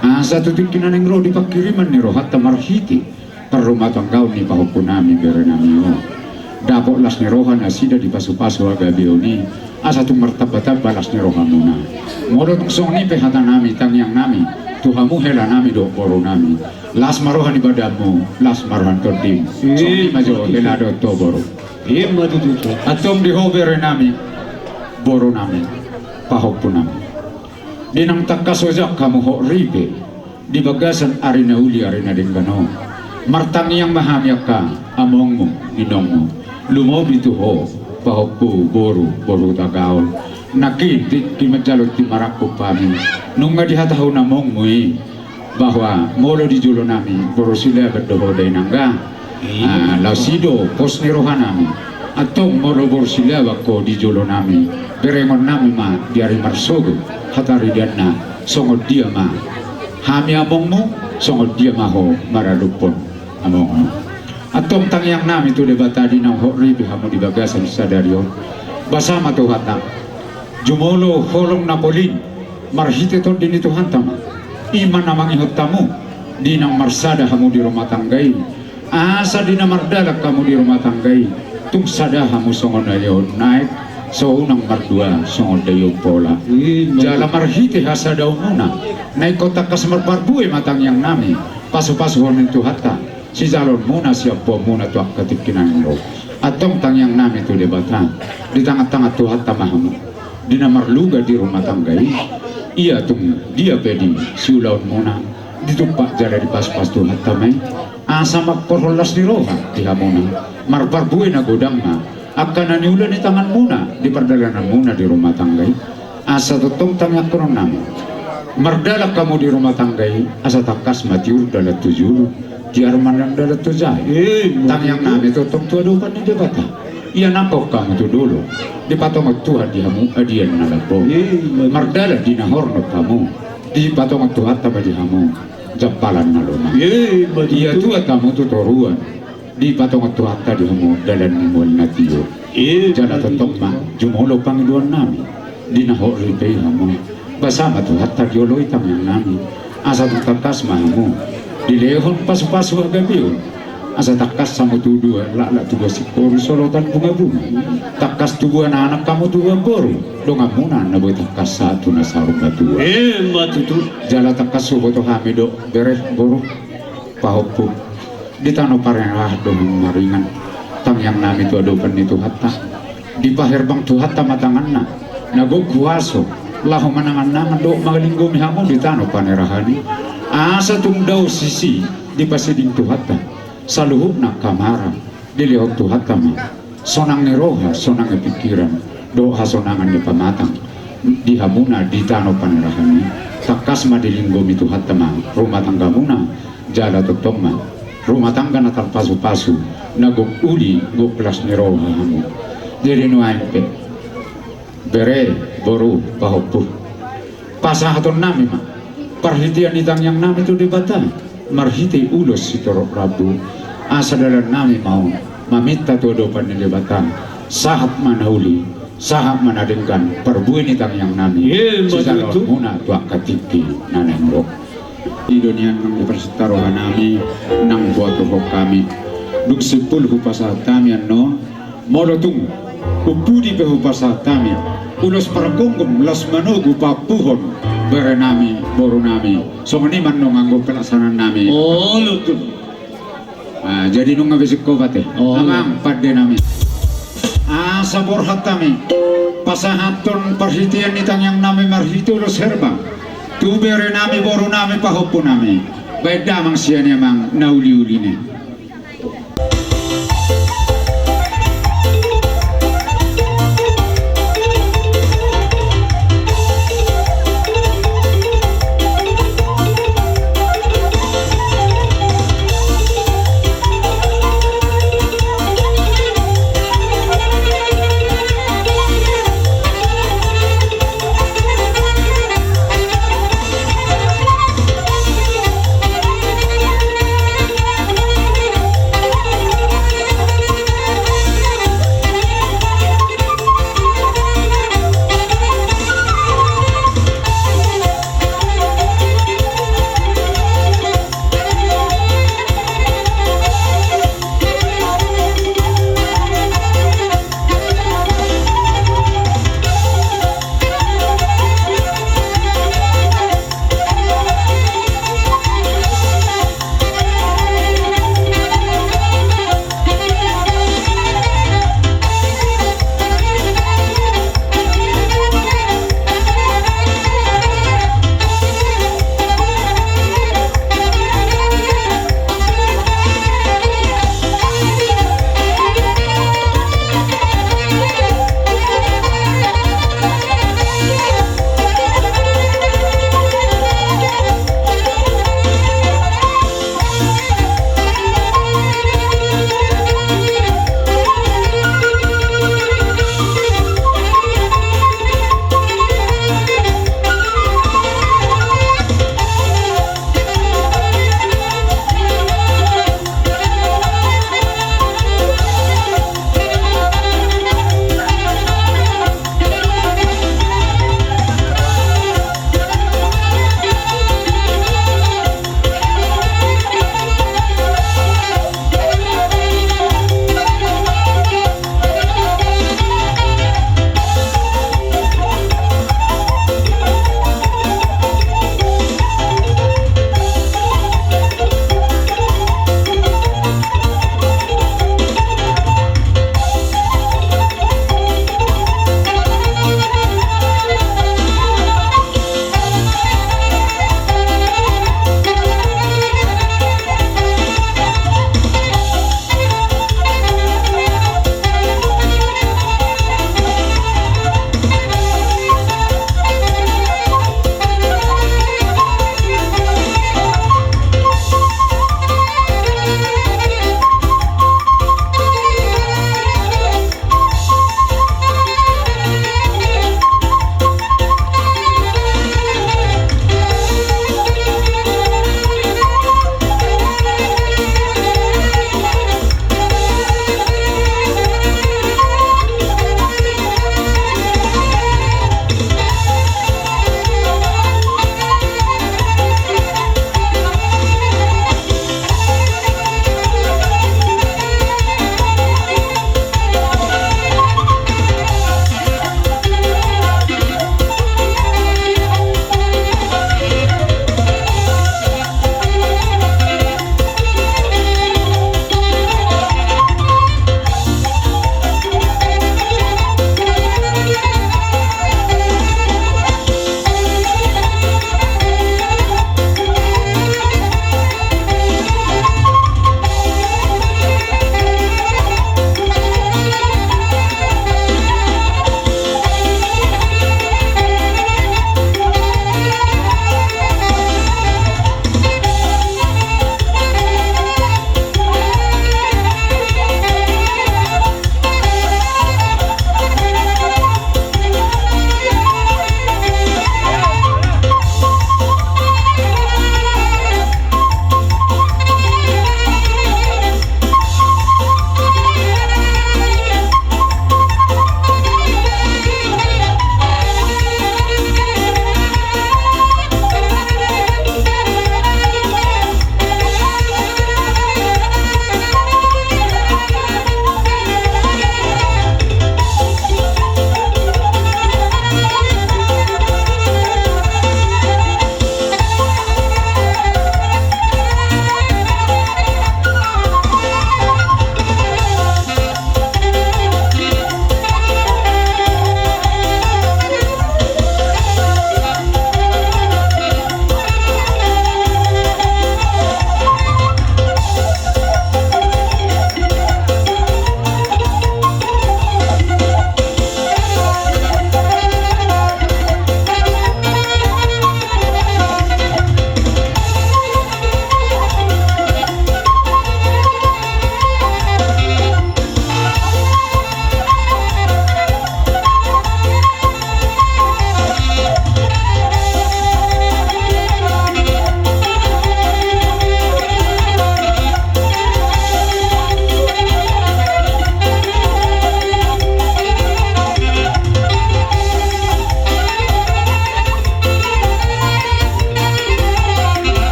asa tu tingki na naeng ro di pangkiriman ni rohanta marhite parrumatanggaon ni pahompunami, berenami on, dapot las ni roha nasida di pasupasu hagabeon i, asa tung martambatamba las ni rohamuna. Molo tung songon i pe hatanami, tangiangnami tu hamu helanami dohot borunami, las ma roha ni badanmu, las ma roha ni tondim. Songon i ma jo hela dohot ho boru. Ima tutu. Antong di ho berenami, borunami, pahompunami, di naung tangkas ojak hamu hot ripe di bagasan ari na uli, ari na denggan on, martangiang ma hami angka amongmu, inongmu, lumobi tu ho pahompu, boru, boru Tagaol. Nangkin tingki manjalo tingki marangkup hami, nunga dihatahon amongmu i, bahwa molo di jolonami boru Silaban do ho, dainangga, ah, laos i do pos ni rohanami. Antong molo boru Silaban ho di jolonami, berengonnami ma di ari marsogot hataridanna, songon dia ma hami amongmu, songon dia ma ho maradophon amongmu. Antong tangiangnami tu Debata di naung hot ripe hamu di bagasan sadari on, basa ma Tuhanta, jumolo holong na polin marhite Tondi ni Tuhanta ma, i ma na mangihut hamu di naung marsada hamu di rumah tangga i, asa di na mardalan hamu di rumah tangga i, tung sada hamu songon daion na aek, so unang mardua songon daion pola. Ima. Jala marhite hasadaonmuna na ingkon tangkas marparbue ma tangiangnami, pasupasuon ni Tuhanta, sijaloonmuna, siampuonmuna tu angka tingki na naeng ro. Antong tangiangnami tu Debata, di tangan-tangan Tuhanta ma hamu di na marluga di rumah tangga i. Ia tung dia pe di siulaonmuna, ditumpak jala dipasupasu Tuhanta ma i, asa mangkorhon las ni roha di hamuna, marparbue na godang ma angka na niula ni tanganmuna di pardalananmuna di rumah tangga i. Asa tongtong tangiangkononnami, mardalan hamu di rumah tangga i, asa tangkas ma tiur dalan tu julu, tiar ma nang dalan tu jae. Ima tutu. Tangiangnami tongtong tu adopan ni Debata, ia nangkok hamu tu dolok, dipatongon Tuhan di hamu adian na lambok. Ima tutu. Mardalan di na hornop hamu, dipatongon Tuhanta ma di hamu jampalan na lomak. Ima tutu. Ia tuat hamu tu toruan, dipatongon Tuhanta di hamu dalan ni mual na tio. Ima tutu. Jala tongtong ma jumolo pangidoannami di na hot ripe i hamu. Basa ma Tuhanta dioloi tangiangnami, asa tung tangkas ma hamu dilehon pasupasu hagabeon, asa tangkas hamu tubu laklak tu basing boru solotan bungabunga, tangkas tubu anak hamu tubu boru, donganmuna na boi tangkas sahat tu na saur matua. Ima tutu. Jala tangkas huboto hami do, bere, boru, pahompu, di tano panerahan do hamu maringan. Tangiangnami tu adopan ni Tuhanta, dipaherbang Tuhanta ma tanganna na gok huaso, laho manangan-nangan dohot mangalinggomi hamu di tano panerahan i, asa tung dao sisi dipasiding Tuhanta saluhutna angka mara, dilehon Tuhanta ma sonang ni roha, sonang ni pingkiran, dohot hasonangan ni pamatang di hamuna di tano panerahan i. Tangkas ma dilinggomi Tuhanta ma rumah tanggamuna, jala tongtong ma rumah tangga na tarpasupasu, na gok uli, gok las ni roha hamu. Jadi nuaeng pe, bere, boru, pahompu, pasahatonnami ma parhitean ni tangiangnami tu Debata marhite ulos sitorop rambu, asa dalannami ma on maminta tu adopan ni Debata, sahat ma na uli, sahat ma na denggan parbue ni tangiangnami. Ima tutu. Sijaloonmuna tu angka tingki na naeng ro. I do nian nang di parsitarohanami, nang buat rohangkami, dung simpul hupasahat hami annon, molo tung umpudi pe hupasahat hami ulos pargomgom, laos manogu paampuhon berenami, borunami. Songon i ma annon anggo pelaksanaannami. Olo tutu. Ah, jadi nunga besik ho bate. Olo. Amang pandenami, asa borhat hami pasahathon parhitean ni tangiangnami marhite ulos herbang tu berenami, borunami, pahompunami. Baen damang sian i amang na uliuli ni.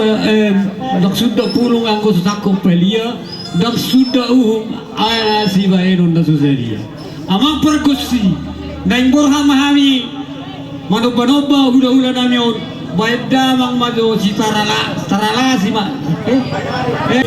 Eh, ndang suda pulung anggo so sangkop palia, ndang suda uhum ala sibahenon na so sadia. Amang pargonsi, naeng borhat ma hami manomba-nomba hulahula nami on, baen damang ma jo si tarala, taralasi ma. Eh, eh.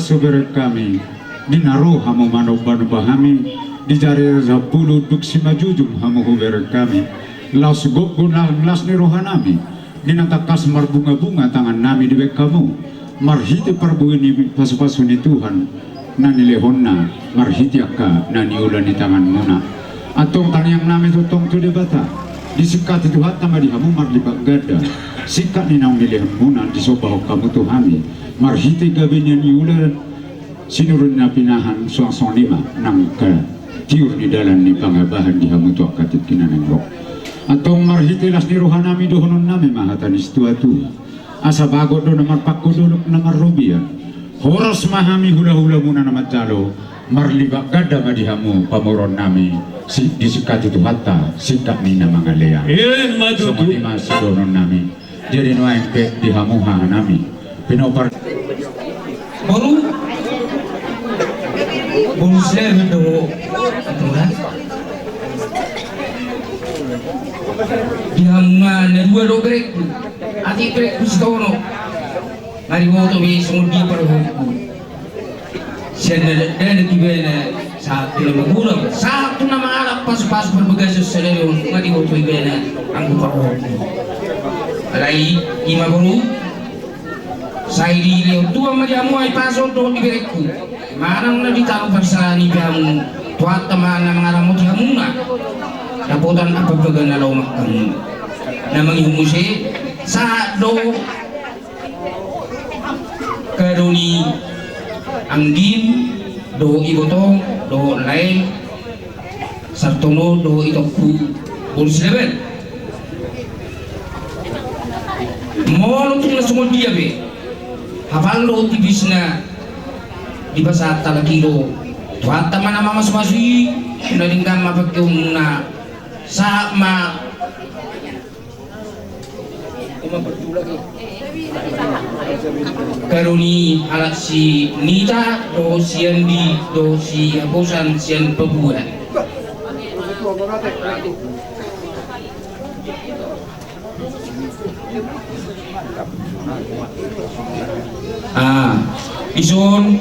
Hubereng hami, di na ro hamu manombanomba hami, di jari raja pulu duk simanjujung hamu hubereng hami, laos gokgok nang las ni roha nami, di na tangkas marbungabunga tangan nami dibahen hamu, marhite parbue ni pasupasu ni Tuhan, na nilehonna, marhite angka na niula ni tanganmuna. Antong tangiang nami tongtong tu Debata, disingkati Tuhanta ma di hamu marlipat ganda, singkat ni naung nilehonmuna disombahon hamu tu hami, marhite gabe na niula, sinuri na pinahan, suang songon i ma nang angka tiur ni dalan ni pangabahan di hamu tu angka tingki na naeng ro. Antong marhite las ni roha nami dohonon nami ma hata ni situatua. Asa bagot do na marpangko, dolok na marrobean. Horas ma hami hulahulamuna na manjalo, marlipat ganda ma di hamu pamoruon nami, si-, disingkati Tuhanta, singkat ni na mangalean. Emma tutu. Songon i ma sidohonon nami. Jadi nuaeng pe di hamu haha nami. Pinompar. Boru. Boru Slemen do. Di hamu ma na dua do berengku. Atik berengku Sitono. Nga diboto be songon dia paruhutku. Sian na dakdanak ibana sahat tu na magodang, sahat tu na mangalap pasupasu parbagason sadari on, nga diboto ibana anggo paruhutku. Alai i ma boru, sai dilehon Tuhan ma di hamu hahipason dohot di berengku. Manang na di tano parsalaan i pe hamu, Tuhanta ma na mangaramoti hamuna. Dapotan apa pe ga na lomak hamu. Na mangihut muse, sahat do kado ni anggim dohot ibotong dohot laeng, Sartono dohot itongku boru Silaban. Molo tung na songon dia pe, hapal dohot tipisna dipasahat halak i do, Tuhanta ma na mamasumasu i, na denggan ma pangkeonmuna, sahat ma kado ni halak si Nita dohot si Andi dohot si Haposan sian Papua. Ah, ison.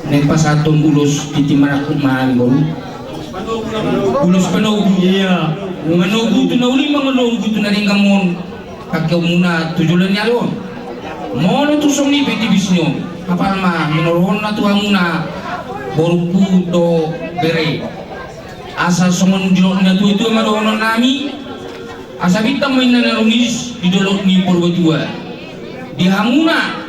Naeng pasahathon ulos tintin marangkup ma hami boru. Ulos panogu. Ia. Manogu tu na uli, manogu tu na denggan on. Pangkeonmuna tu joloan ni ari on. Molo tung songon i pe tipis ni on, hapal ma hinorhonna tu hamuna borungku dohot bere. Asa songon didok ni natuatua ma dohonon nami. Asa bintang ma inna na rumiris di dolok ni Purbatua. Di hamuna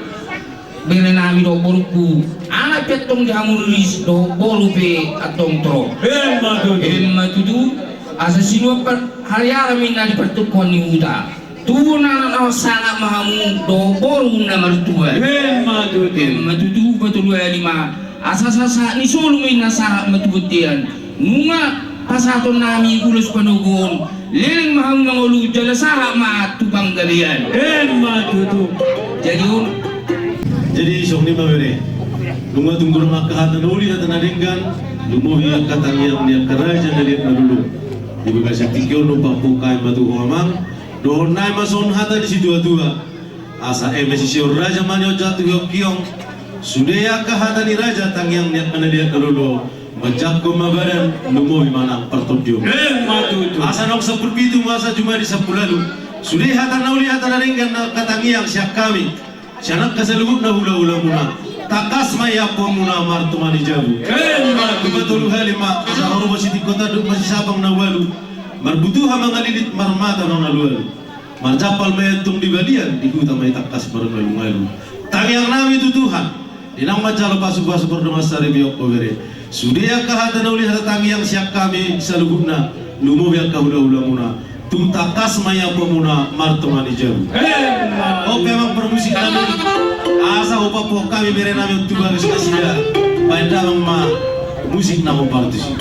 bere nami dohot borungku, anak pe antong di hamu riris dohot boru pe antong torop. Emma tutu. Emma tutu. Asa sinuan hariara ma inna di partungkoan ni huta. Tubuan anak na marsangap ma hamu dohot boru na martua. Emma tutu. Emma tutu, patolu hali ma. Asa sahat ni solu ma inna sahat ma tu bontean. Nunga pasahaton nami ulos panogu on, leleng ma hamu mangolu jala sahat ma tu panggabean. Emma tutu. Jadi on. Jadi songon i ma bere. Nunga tung godang angka hata na uli, hata na denggan, lumobi angka tangiang ni angka raja na liat na lolo. Di bagasan tingki on, nuaeng pasahaton ma tu ho amang. Dohonon nami ma songon hata ni situatua. Asa eme sisihon raja ma nion jatuhi hongkiong. Sude angka hata ni raja tangiang ni angka na liat na lolo. Manjangkon ma badan, lumobi ma nang partondion. Emma tutu. Asa naung sampulu pitu masa jumadi sampulu ualu. Sude hata na uli, hata na denggan, angka tangiang sian hami, sian angka saluhutna hulahulamuna. Tangkas ma i ampuanmuna martonga ni jabu. Emma tutu. Patolu hali ma, asa horbo sitingko tanduk masisapang na ualu. Marbutuha mangalilit, marmata mangalualu. Marjampal ma i antong di balian, di huta ma i tangkas marngalungalu. Tangiang nami tu Tuhan, di naung manjalo pasupasu pardongansaripeon ho bere. Sude angka hata na uli, hata tangiang sian hami saluhutna, lumobi angka hulahulamuna. Tung tangkas ma i ampuanmuna martonga ni jabu. Emma. Oke, amang parmusik nami. Asa hupapuhon hami bere nami on tu bagas nasida. Baen damang ma musik na hombar tusi.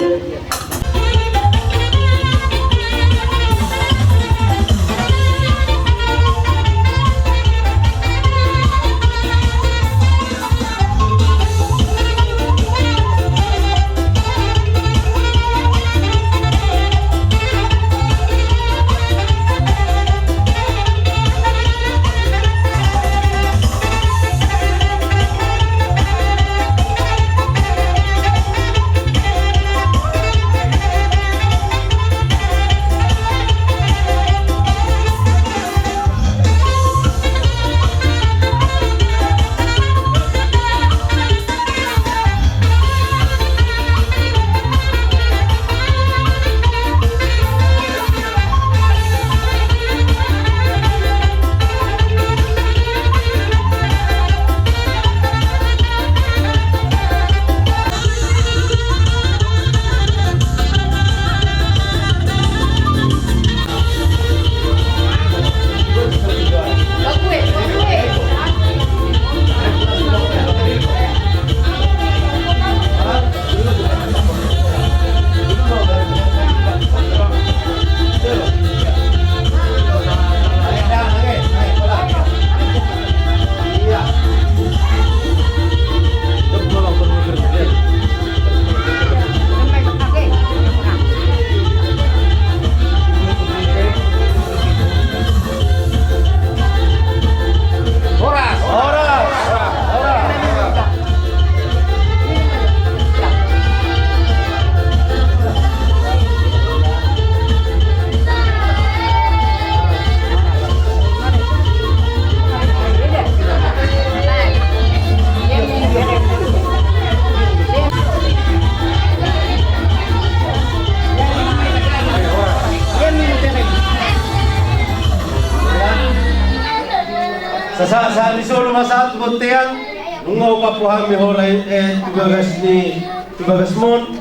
Sasahat-sahat ni solu ma sahat tu bontean. Nunga hupapu hami horas, eh, tu bagas ni, tu bagasmon.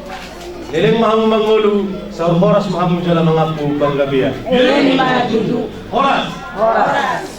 Leleng ma hamu mangolu, saur horas ma hamu jala mangampu panggabean. Leleng ma tutu. Horas. Horas.